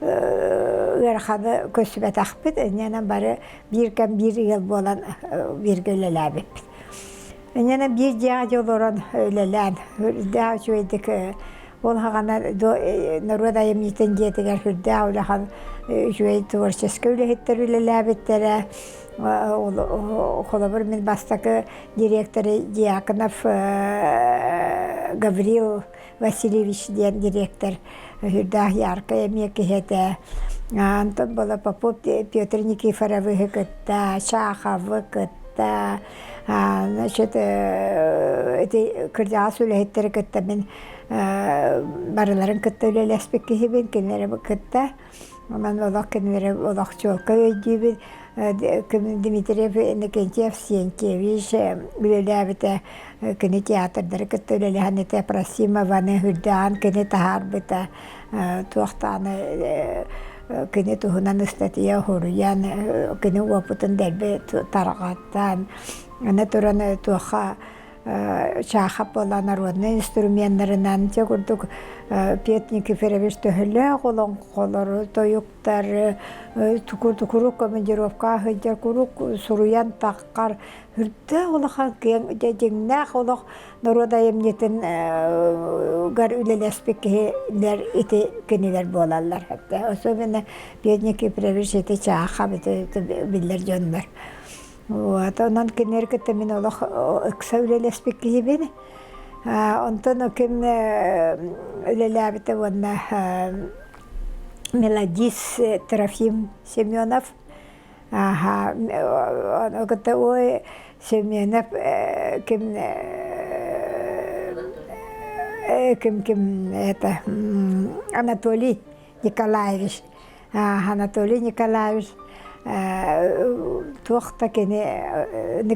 ыараханы көрсүбэтэхпит. Инньэнэн бары биир кэм биир ыал буолан бииргэ үлэлээбиппит. Инньэнэ биир дьиэҕэ дьэ олорон үлэлээн, үрдээх үчүгэйдик ол саҕана норуот айымньытын дьиэтигэр сүрдээх улахан үчүгэй творческай үлэһиттэр үлэлээбиттэрэ. Холобур, мин бастакы директоры Дьяконов Гаврил Васильевич диэн директор сүрдээх яркай эмиэ киһи этэ. Антон была Попов Петр Никифоровиһы кытта, Чаховы кытта, значит, ити кырдьаҕас үлэһиттэри кытта мин барыларын кытта үлэлэспит киһибин, кинилэри кытта. Онон олох кинилэри олох чуолкай өйдүүбүн. Дмитриев Иннокентьев Сенкевич үлэлээбитэ, кини театрдары кытта үлэлэһэн этэ, Просимованы үрдээн кини таһаарбыта, туохтааны кини туһунан ыстатыйа суруйан, кини уопутун дэлби тарҕатан, аны туран туохха Чаахап буола народнай инструменнарынан дьэ курдук Петр Никифорович төһөлөөх олоҥхолору, тойуктары куруук командировкаҕа сылдьар, куруук суруйан таххар үрдээх улахан киэҥ дьиҥнээх олох норуот айымньытын гар үлэлэспит киһилэр ити кинилэр буолаллар. Особенно Петр Никифорович ити Чаахап ити биллэр дьоннор. Вот, онон кинилэри кытта мин олох ыкса үлэлэспит киһибин. Онтон ким үлэлээбитэ уонна мелодист Трофим Семенов. Аха, ону кытта ой Семенов ким ким ким это Анатолий Николаевич Анатолий Николаевич туох да кини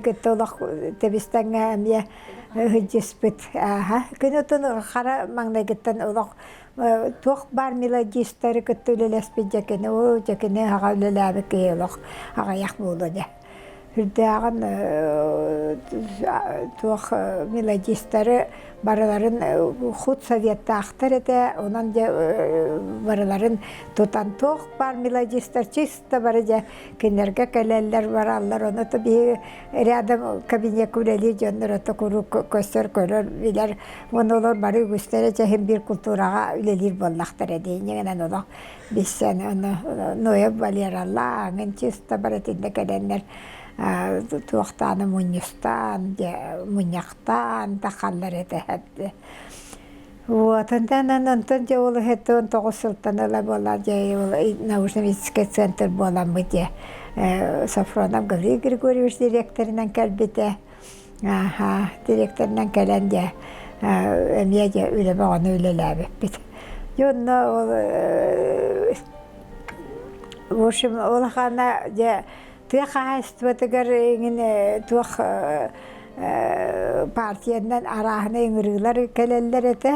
кытта олох тэбистэҥҥэ эмиэ сылдьыспыт. Кини отон хара маҥнайгыттан олох туох баар мелодистары кытта үлэлэспит дьэ кини оо дьэ кини аҕа үлэлээбит киһи олох аҕыйах буолуо дьэ. Үрдээҕин туох мелодистары барыларын худсоветтаахтар этэ, онон дьэ барыларын тутан туох баар мелодистар чисто бары дьэ кинилэргэ кэлэллэр бараллар, ону то биһиги рядом кабинекка үлэлиир дьоннор ото куруук көстөр көрөр билэр уонна олор бары үгүстэрэ дьэ иһин биир култуураҕа үлэлиир буоллахтара дии инньэ олох билсэн ону Ноев Валералаах аңын чисто бары итиннэ кэлэннэр туохтааны мунньустаан дьэ мунньахтаан тахаллар этэ вот онтон онтон дьэ ол иһиттэн 9 сылтан ыла буолла дьэ ол научно-медицинскэй центр буоламмыт дьэ Софронов Гаврил Григорьевич директорынан кэлбитэ Аха, директорынан кэлэн дьэ эмиэ дьэ үлэ бөҕөнү үлэлээбиппит. Дьэ онно ол в общем улахана дьэ тыа хаһаайыстыбатыгар эҥин туох партиянан арааһынай ыҥырыылар кэлэллэр этэ.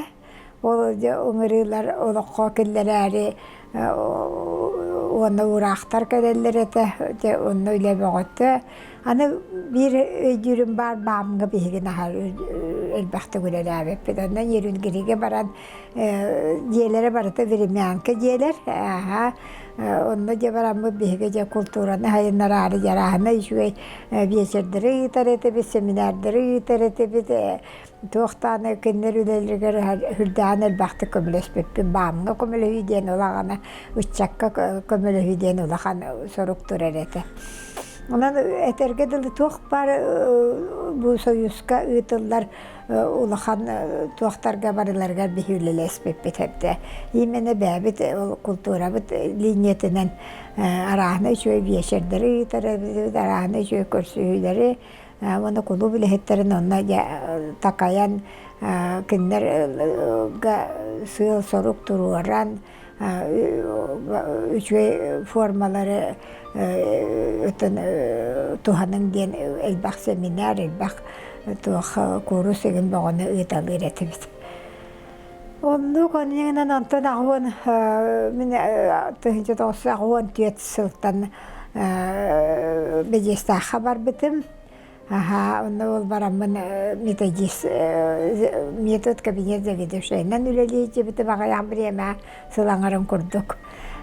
Ол дьэ ыҥырыылар олоххо киллэрээри уонна уураахтар кэлэллэр этэ. Дьэ онно үлэ бөҕөтө. Аны биир өйдүүрүм баар баамҥа биһиги наһаа элбэхтик үлэлээбиппит. Онно Нерюнгригэ баран дьиэлэрэ барыта времянка дьиэлэр. Аха онно дьэ бараммыт биһиги дьэ култуураны сайыннараары дьарааһына үчүгэй биэчэрдэри ыытар этибит, семинардары ыытар этибит. Туохтааны кинилэр үлэлэригэр үрдээн элбэхтик көмөлөспүппүт. Баамҥа көмөлөһүү диэн улаҕана, ыччакка көмөлөһүү диэн улахан сорук турар этэ. Онон этэргэ дылы туох баар бу Союзка ыытыллар улахан туохтарга барыларыгар биһи үлэлэспиппит эбитэ. Именно бэйэбит ол култуурабыт линиятынан арааһына үчүгэй биэчэрдэри ыытар эбиппит, арааһына үчүгэй көрсүһүүлэри уонна кулууп үлэһиттэрин онно дьэ такайан кинилэргэ сыал-сорук туруоран үчүгэй формалары туһаныҥ диэн элбэх семинар, элбэх туох куурус игин бөҕөнү ыыталыыр этибит. Оннук онньугунан онтон аҕуон мин 1984 сылтан Бэдьиэстээххэ барбытым. Аһаа, онно ол бараммын методист метод кабинет заведующайынан үлэлии сылдьыбытым аҕыйах бириэмэ сыл аҥарын курдук.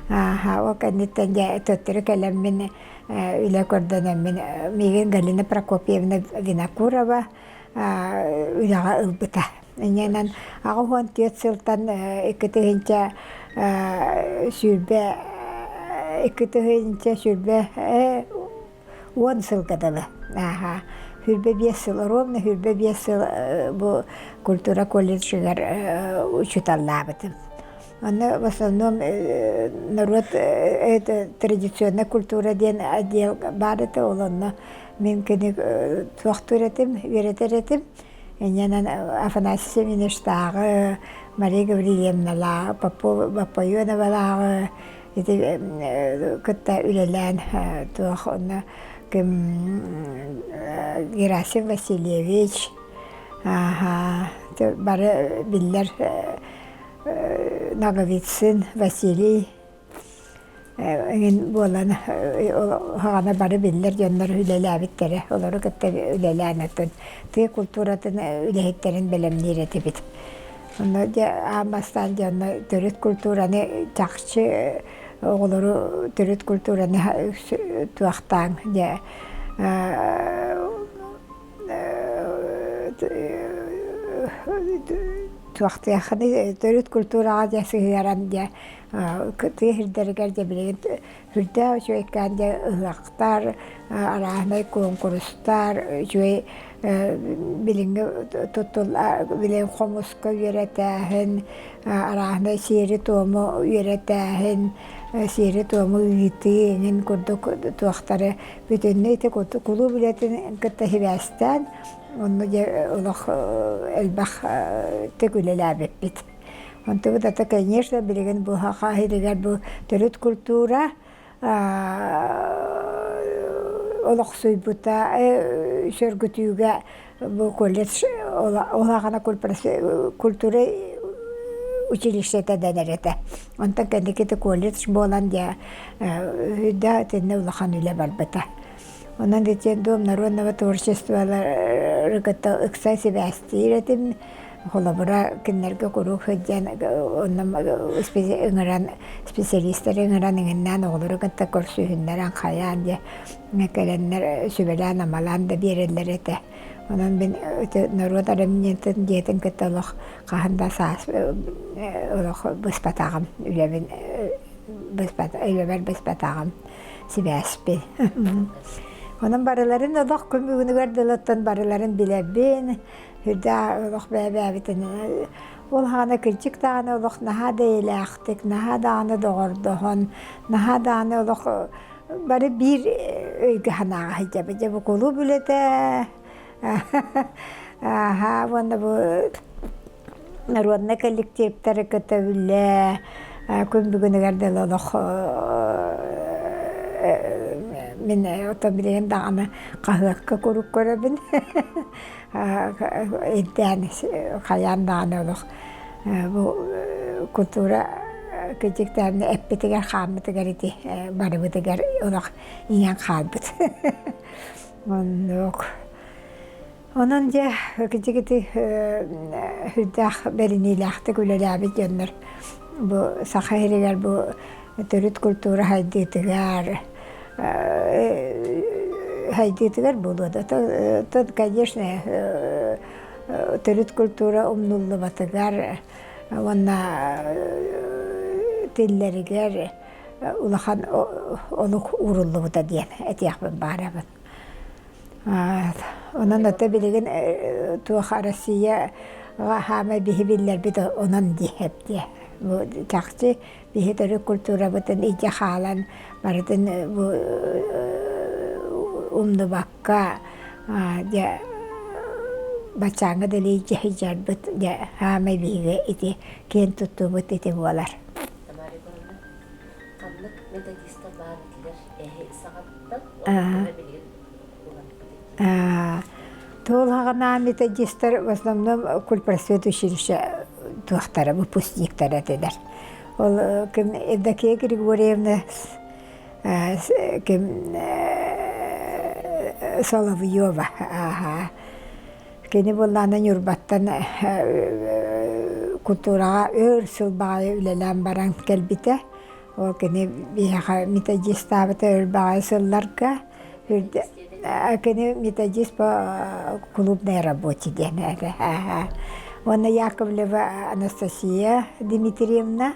Аһаа, ол кэнниттэн дьэ төттөрү кэлэммин үлэ көрдөнөммүн миигин Галина Прокопьевна Винокурова үлэҕэ ылбыта. Инньэнэн 84 сылтан 2020 2020 10 сылга дылы. Ааха. 25 сыл, ровно 25 сыл бу культура колледжыгар учууталлаабытым. Онно в основном норуот это традиционная культура диэн отдел баар этэ, ол онно мин кини туохтуур этим, үөрэтэр этим. Инньэнэн Афанасий Семеновичтааҕы, Мария Гаврильевналааҕы, Попова Боппойоновалааҕы ити кытта үлэлээн туох онно ким Герасим Васильевич бары биллэр Ноговицын Василий эҥин буолан хаҕана бары биллэр дьоннор үлэлээбиттэрэ олору кытта үлэлээн оттон тыа култууратын үлэһиттэрин бэлэмниир этибит онно дьэ аан бастаан дьэ онно төрүт культураны чахчы оҕолору төрүт культураны туохтааҥ дьэ туохтуохханы төрүт культураҕа дьэ сыһыаран дьэ тыа сирдэригэр дьэ билигин сүрдээх үчүгэйкээн дьэ ыһыахтар арааһынай куонкурустар үчүгэй билиҥҥи туттулла билигин хомуска үөрэтээһин арааһынай сиэри-туому үөрэтээһин сиэри-туому ыытыы эҥин курдук туохтары бүтүннүү ити кулууп үлэтин кытта сибээстээн онно дьэ олох элбэх тык үлэлээбиппит. Онтубут ата конечно билигин бу саха сиригэр бу төрүт культура олохсуйбута сөргүтүүгэ бу колледж улахан культура училищета дэнэр этэ. Онтон кэнники колледж буолан дьэ да итиннэ улахан үлэ барбыта. Онон ити Дом народного творчестволары кытта ыкса сибээстиир этим. Холобура, кинилэргэ куруук сылдьан онно ыҥыран специалистары ыҥыран иҥиннээн оҕолору кытта көрсүһүннэрэн хайаан дьэ кэлэннэр сүбэлээн-амалаан да биэрэллэр этэ. Онон мин норуот айымньытын дьиэтин кытта олох хаһан да саас олох быспатаҕым үлэбин үлэбэр быспатаҕым сибээспин. Онон барыларын олох күн бүгүнүгэр дылыттан барыларын билэбин, үрдээх олох бэйэ-бэйэбитин ол хаана кырдьык даҕаны олох наһаа да эйэлээхтик, наһаа даҕаны доҕордоһон, наһаа даҕаны олох бары биир өйгө санааҕа сылдьабыт. Дьэ бу кулууп үлэтэ аһаа уонна бу народнай коллективтары кытта үлэ күн бүгүнүгэр дылы олох мин оттон билигин даҕаны хаһыакка куруук көрөбүн ирдээн хайаан даҕаны олох бу культура кырдьыктаан эппитигэр хааммытыгар ити барыбытыгар олох иҥэн хаалбыт. Оннук. Онон дьэ кичигити сүрдээх бэриниилээхтик үлэлээбит дьоннор бу Саха сиригэр бу төрүт культура сайдыытыгар сайдыытыгар буолуо да тут конечно төрүт культура умнуллубатыгар уонна тиллэригэр улахан олук ууруллубута диэн этиэхпин баарабын. Онон ото билигин туох Россия хаамай биһи биллэрбит онон диэп диэ. Бу чахчы биһи төрүт культурабытын илдьэ хаалан барытын бу умнубакка дьэ баччааҥҥа дэли илдьэ сылдьарбыт дьэ хаамай биһиги ити киэн туттуубут ити буолар. Тамара Егоровна, ханнык методистар баар этилэр эһи саҕаттан уонна билигин уларыппыт Туолаҕына методистар в основном культпросвет училище туохтара выпускниктара этилэр. Ол ким Евдокия Григорьевна ким Соловьева ааха Кини буоллаҕына Ньурбаттан культураҕа өр сыл баҕайы үлэлээн баран кэлбитэ. Ол кини биһиэхэ методистаабыта өр баҕайы сылларга. Кини методист по клубной работе диэн этэ. Уонна Яковлева Анастасия Дмитриевна.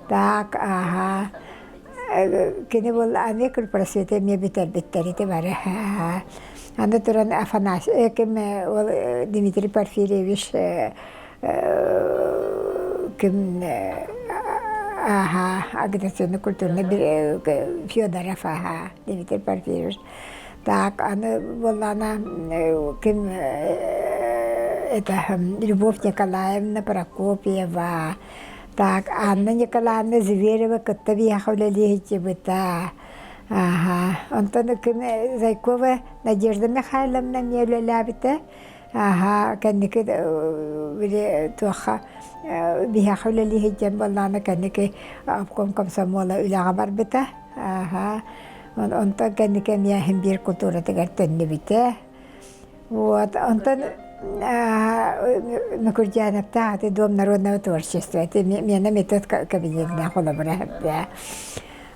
Так, ааха. Кини был аны кульпросвета эмиэ бүтэрбиттэр ити бары. Аны туран Афанасий ким ол Дмитрий Порфирьевич ким аха агрессивный культурный Федоров аха Дмитрий Порфирьевич так аны буоллаана ким это Любовь Николаевна Прокопьева Так, Анна Николаевна Зверева кытта биһиэхэ үлэлии сылдьыбыта. Аха. Онтон ким Зайкова Надежда Михайловна эмиэ үлэлээбитэ. Аха, кэнники били туохха биһиэхэ үлэлии сылдьан буоллаҕына кэнники обком комсомола үлэҕэ барбыта. Аха. Онтон кэнники эмиэ иһин биир культуратыгар төннүбүтэ. Вот, онтон Мукурдяновтаах ити Дом народного творчества, ити миэнэ метод кабинетинэн холобура эбдэ.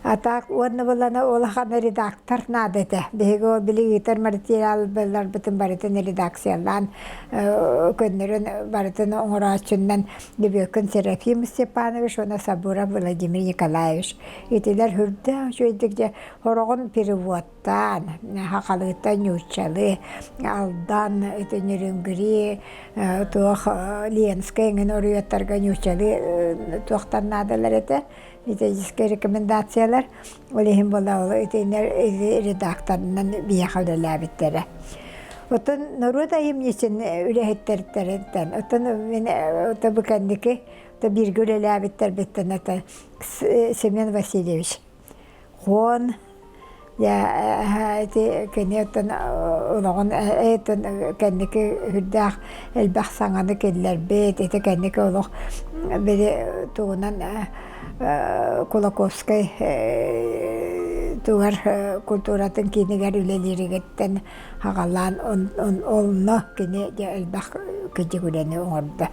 А так уонна булана улахан редактор наада этэ. Биһиги ол били ыытар материалларбытын барытын редакциялаан көннөрөн барытын оҥорооччунан Лебекин Серафим Степанович уонна Сабуров Владимир Николаевич итилэр үрдээх үчүгэйдик дьэ хороҕун перевод Таан, хахалыыта ньууччалыы, Алдан, ити Нерюнгри, туох Ленскэй эҥин оруйуоттарга ньууччалыы туохтан наадалар этэ, методическай рекомендациялар. Ол иһин буола ол итиннэр редакторынан биһиэхэ үлэлээбиттэрэ. Оттон норуот айымньытын үлэһиттэриттэн, оттон мин бу кэнники бииргэ үлэлээбиттэрбиттэн это Семен Васильевич Хуон ити кини оттон олоҕун кэнники үрдээх элбэх саҥаны киллэрбит ити кэнники олох били тугунан Кулаковскай тугар культуратын киинигэр үлэлииригиттэн аҕалаан онно кини дьэ элбэх кыдьык үлэни оҥордо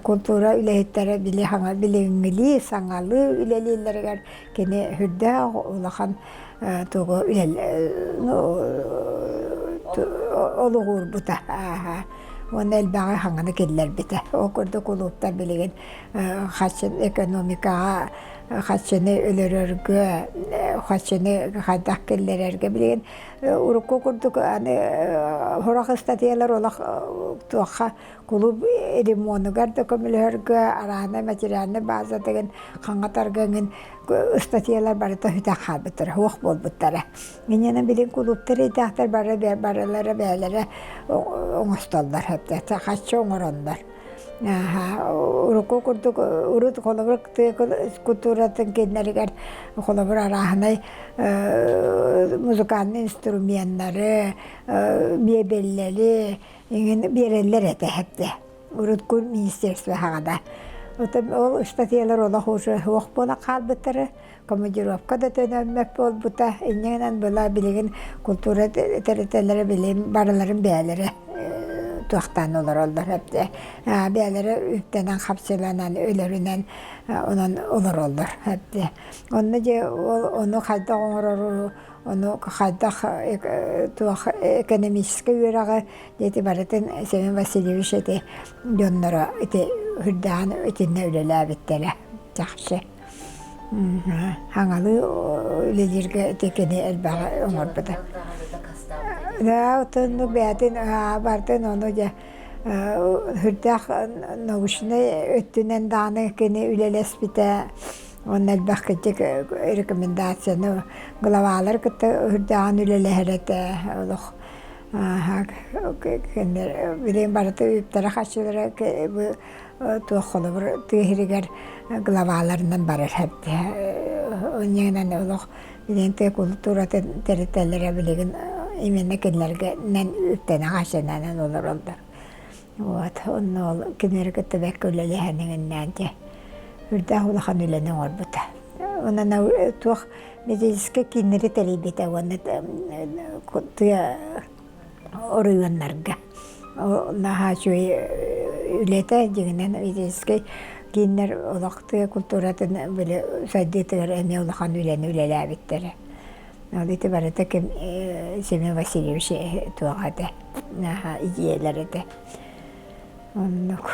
Култуура үлэһиттэрэ били хаҥа билиҥҥилии, саҥалыы үлэлииллэригэр кини сүрдээх улахан тугу олуҕурбута уонна элбэҕи хаҥаны киллэрбитэ. Ол курдук кулууптар билигин харчы экономикаҕа харчыны өлөрөргө, харчыны хайдах киллэрэргэ билигин урукку курдук аны сорох ыстатыйалар олох туохха Кулууп ремонугар да көмөлөһөргө, араанай материальнай базатыгын хаҥатарга эҥин ыстатыйалар барыта сүтэн хаалбыттара, суох буолбуттара. Инньэнэ билин кулууптар ыйдаахтар бары барылара бэйэлэрэ оҥостоллор, хаччы оҥороннор. Урукку курдук урут холобур тыа культуратын кинилэригэр холобур арааһынай музыкальнай инструменнары, мебеллэри, Иҥин биэрэллэр этэ эһэттэ. Урут кур министерство хаҕада. Ол ыстатыйалар олох уже суох буолан хаалбыттара. Командировка да төнөммөт буолбута. Инньэ гынан была билигин култуура тэрилтэлэрэ билим барыларын бэйэлэрэ туохтаан олороллор эбдэ. Бэйэлэрэ үптэнэн хапсыланан өлөрүнэн онон олороллор эбдэ. Онно дьэ ол ону хайдах оҥорору ону хайдах туох экономическай үөрэҕи ити барытын Семен Васильевич ити дьонноро ити үрдээн итиннэ үлэлээбиттэрэ чахчы. Хаҥалыы үлэлииргэ ити кини элбэҕи оҥорбута. Да, отонну бэйэтин бартын ону дьэ сүрдээх научнай өттүнэн даҕаны кини үлэлэспитэ уонна элбэх кырдьык рекомендацияны главалар кытта үрдээҕин үлэлэһэр этэ олох билигин барыта үптэрэ-харчылара туох холобур тыа сиригэр главаларынан барар инньэ олох билигин тыа култууратын тэрилтэлэрэ билигин именно кинилэргэ үптэнэ-харчынанан олороллор. Вот онно ол кинилэри кытта бэркэ үлэлэһэн иҥиннээн дьэ үрдээх улахан үлэни оҥорбута. Онон туох медицинскэй кииннэри тэрийбитэ уонна тыа оройуоннарга наһаа үчүгэй үлэтэ дьиҥинэн медицинскэй кииннэр олох тыа культуратын били сайдыытыгар эмиэ улахан үлэни үлэлээбиттэрэ. Ол ити барыта ким Семен Васильевич туох этэ идиэйэлэр этэ. Оннук.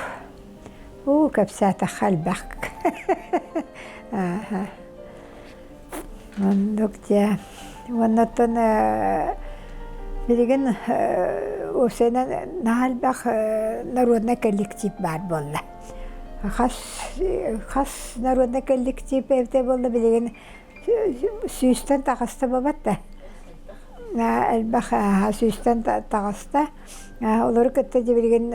Уу кэпсээтэххэ элбэх. Оннук дьэ. Уонна оттон билигин уопсайынан наһаа элбэх народнай коллектив баар буолла. Хас хас народнай коллектив эбитэ буолла билигин сүүстэн таҕыста буолбат да. Элбэх сүүстэн таҕыста. Олору кытта дьэ билигин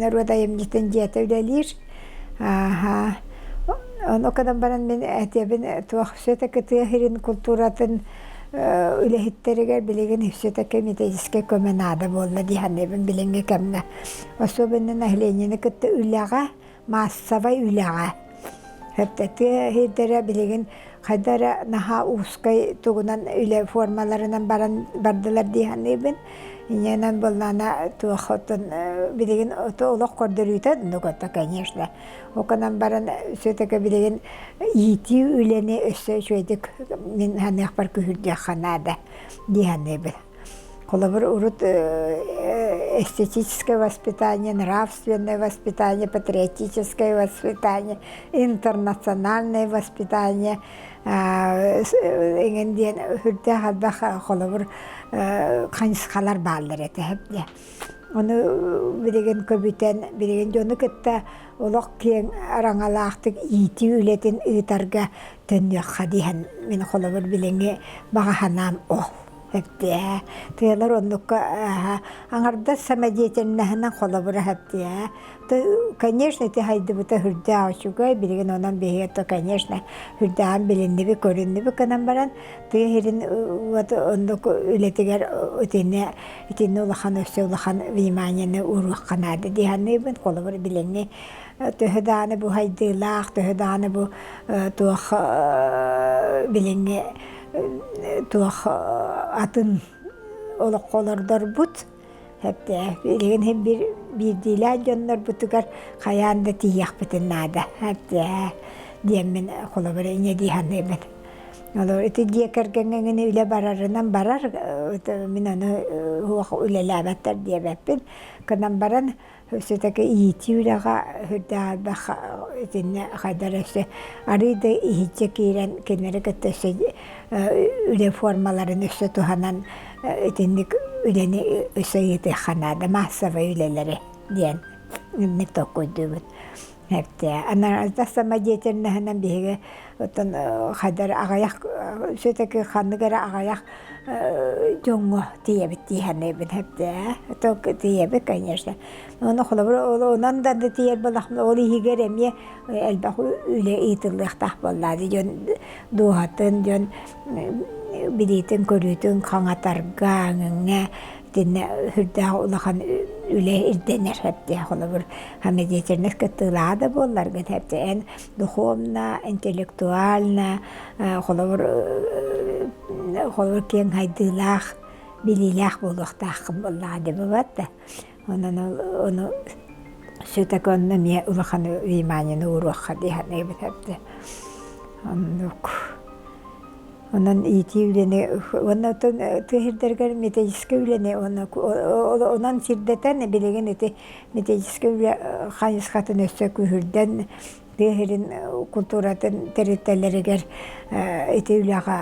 норуот айымньытын дьиэтэ үлэлиир. Ону гынан баран мин этиэбин туох все-таки тыа сирин култууратын үлэһиттэригэр билигин все-таки методическай көмө наада буолла дии саныыбын билиҥҥи кэмҥэ. Особенно населениены кытта үлэҕэ маассабай үлэҕэ. Тыа сирдэрэ билигин хайда эрэ наһаа узкай тугунан үлэ формаларынан баран бардылар дии саныыбын. Инньэнэн буоллаана туох оттон билигин олох көрдөрүүтэ оннук ото конечно. Ол гынан баран все-таки билигин иитии үлэни өссө үчүгэйдик мин саныахпар күһүрдүөххэ наада дии саныыбын. Холобур, урут эстетическое воспитание, нравственное воспитание, патриотическое воспитание, интернациональное воспитание эҥин диэн сүрдээх элбэх холобур хайысхалар бааллар этэ. Ону билигин көбүтэн, билигин дьону кытта олох киэҥ араҥалаахтык иитии үлэтин ыытарга төннүөххэ диэн мин холобур билиҥҥи баҕа санаам ол. Эптиэ. Тыалар оннукка аҥардас самодеятельноһынан холобура эптиэ. Конечно, ити хайдыбыта үрдээх үчүгэй, билигин онон биһиги то, конечно, үрдээҕин билиннибит, көрүннүбүт гынан баран, тыа сирин вот оннук үлэтигэр итиннэ итиннэ улахан өссө улахан вниманиены ууруохха наада дии саныыбын. Холобур, билиҥҥи төһө даҕаны бу хайдыылаах, төһө даҕаны бу туох билиҥҥи туох атын олоххо олордорбут билигин иһин биир биирдиилээн дьоннорбутугар хайаан да тиийиэхпитин наада диэммин холобур инньэ дии саныыбын. Олор ити дьиэ кэргэҥҥэ эҥин үлэ барарынан барар мин ону суох үлэлээбэттэр диэбэппин гынан баран Все-таки иитии үлэҕэ сүрдээх элбэх итиннэ хайдах эрэ өссө арыый да иһирдьэ киирэн кинилэри кытта өссө үлэ формаларын өссө туһанан итинник үлэни өссө ыытыахха наада маассабай үлэлэри диэн инник толкуйдуубут. Эптэ самодеятельноһынан биһиги оттон хайдах эрэ аҕыйах все-таки ханнык эрэ аҕыйах дьоҥҥо тиийэбит дии саныыбын эптэ тиийэбит конечно ону холобур онон да тиийэр буоллахпына ол иһигэр эмиэ элбэх үлэ ыытыллыахтаах буоллаа дьон дууһатын дьон билиитин көрүүтүн хаҥатарга ҥҥэ. Итиннэ сүрдээх улахан үлэ ирдэнэр эбит. Холобур, самодеятельность кыттыылааҕа да буолларгын эбит. Эн духовно, интеллектуально, холобур, холобур киэҥ хайдыылаах, билиилээх буолуохтааххын буоллаҕа дии бывает да. Онон ону все-таки онно эмиэ улахан вниманиены ууруохха дии саныыбын эбит. Оннук. Онон иитии үлэни уонна оттон тыа сирдэригэр методическай үлэни уонна онон сирдэтэн билигин ити методическай үлэ хайысхатын өссө күүһүрдэн тыа сирин култууратын тэрилтэлэригэр ити үлэҕэ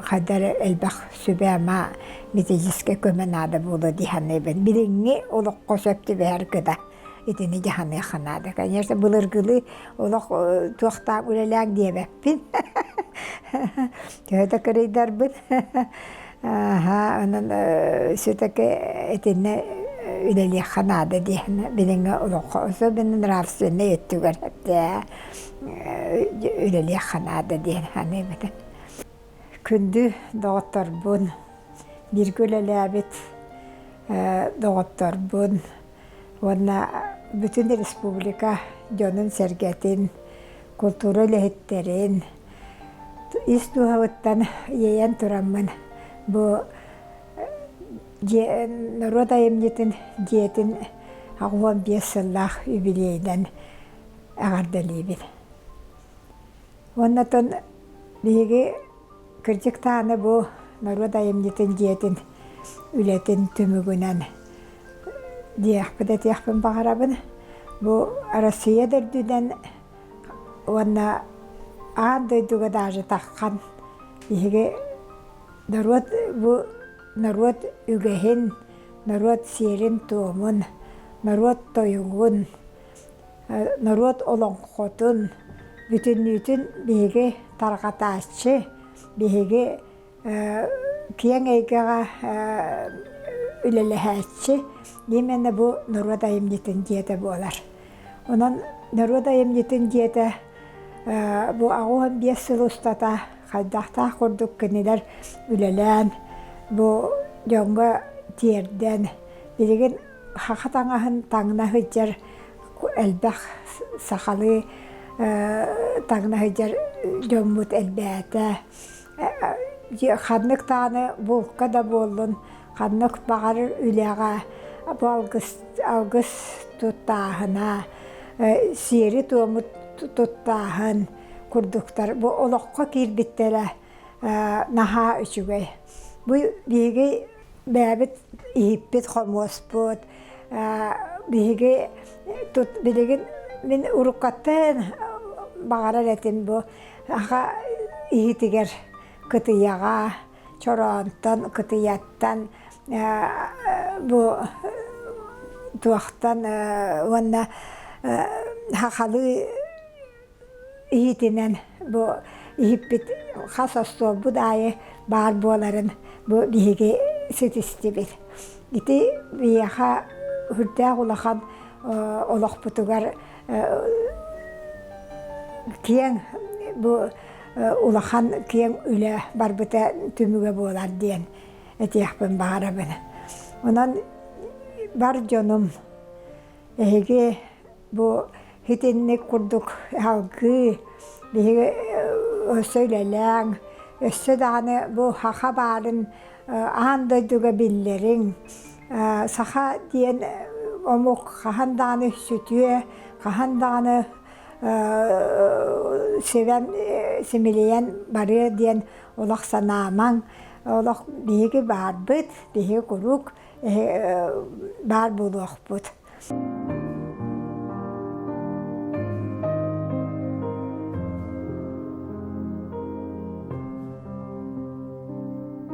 хайда эрэ элбэх сүбэ-ама методическай көмө наада буолуо дии саныыбын. Билиҥҥи олоххо сөп түбэһэр гына итини дьаһаныахха наада. Конечно, былыргылыы олох туохтаах үлэлээҥ диэбэппин. Төһө да кырыйдарбын. Аха, онон все-таки итиннэ үлэлиэххэ наада диэн билиҥҥи олоххо особенно нравственнай өттүгэр үлэлиэххэ наада диэн саныыбын. Күндү доҕотторбун, бииргэ үлэлээбит доҕотторбун уонна бүтүн республика дьонун-сэргэтин, култуура үлэһиттэрин ис дууһабыттан иэйэн тураммын бу дьиэ норуот айымньытын дьиэтин 85 сыллаах юбилейынан эҕэрдэлиибин. Уонна оттон биһиги кырдьык даҕаны бу норуот айымньытын дьиэтин үлэтин түмүгүнэн диэхпит этиэхпин баҕарабын. Бу Россия да үрдүнэн уонна аан дойдуга даже таххан биһиги норуот бу норуот үгэһин, норуот сиэрин-туомун, норуот тойугун, норуот олоҥхотун бүтүннүүтүн биһиги тарҕатааччы, биһиги киэҥ эйгэҕэ үлэлэһээччи именно бу норуот айымньытын дьиэтэ буолар. Онон норуот айымньытын дьиэтэ бу 85 сыл устата хайдахтаах курдук кинилэр үлэлээн бу дьоҥҥо тиэрдэн билигин саха таҥаһын таҥна сылдьар элбэх сахалыы таҥна сылдьар дьоммут элбээтэ. Ханнык даҕаны булка да буоллун, ханнык баҕарар үлэҕэ бу алгыс, алгыс туттааһына, сиэри-туому туттааһын курдуктар бу олоххо киирбиттэрэ наһаа үчүгэй. Бу биһиги бэйэбит иһиппит хомуоспут, биһиги тут билигин мин уруккаттан баҕарар этим бу аха иһитигэр кытыйаҕа чороонтон кытыйаттан бу туохтан уонна сахалыы иһитинэн бу иһиппит хас остуолбут аайы баар буоларын бу биһиги ситистибит. Ити биһиэхэ сүрдээх улахан олохпутугар киэҥ бу улахан киэҥ үлэ барбыта түмүгэ буолар диэн этиэхпин баҕарабын. Онон бар дьонум эһиги бу итинник курдук салгыы биһиги өссө үлэлээҥ, өссө даҕаны бу саха баарын аан дойдуга биллэриҥ. Саха диэн омук хаһан даҕаны сүтүө, хаһан даҕаны сибэн симилийэн барыа диэн олох санаамаҥ. Олох биһиги баарбыт, биһиги куруук баар буолуохпут.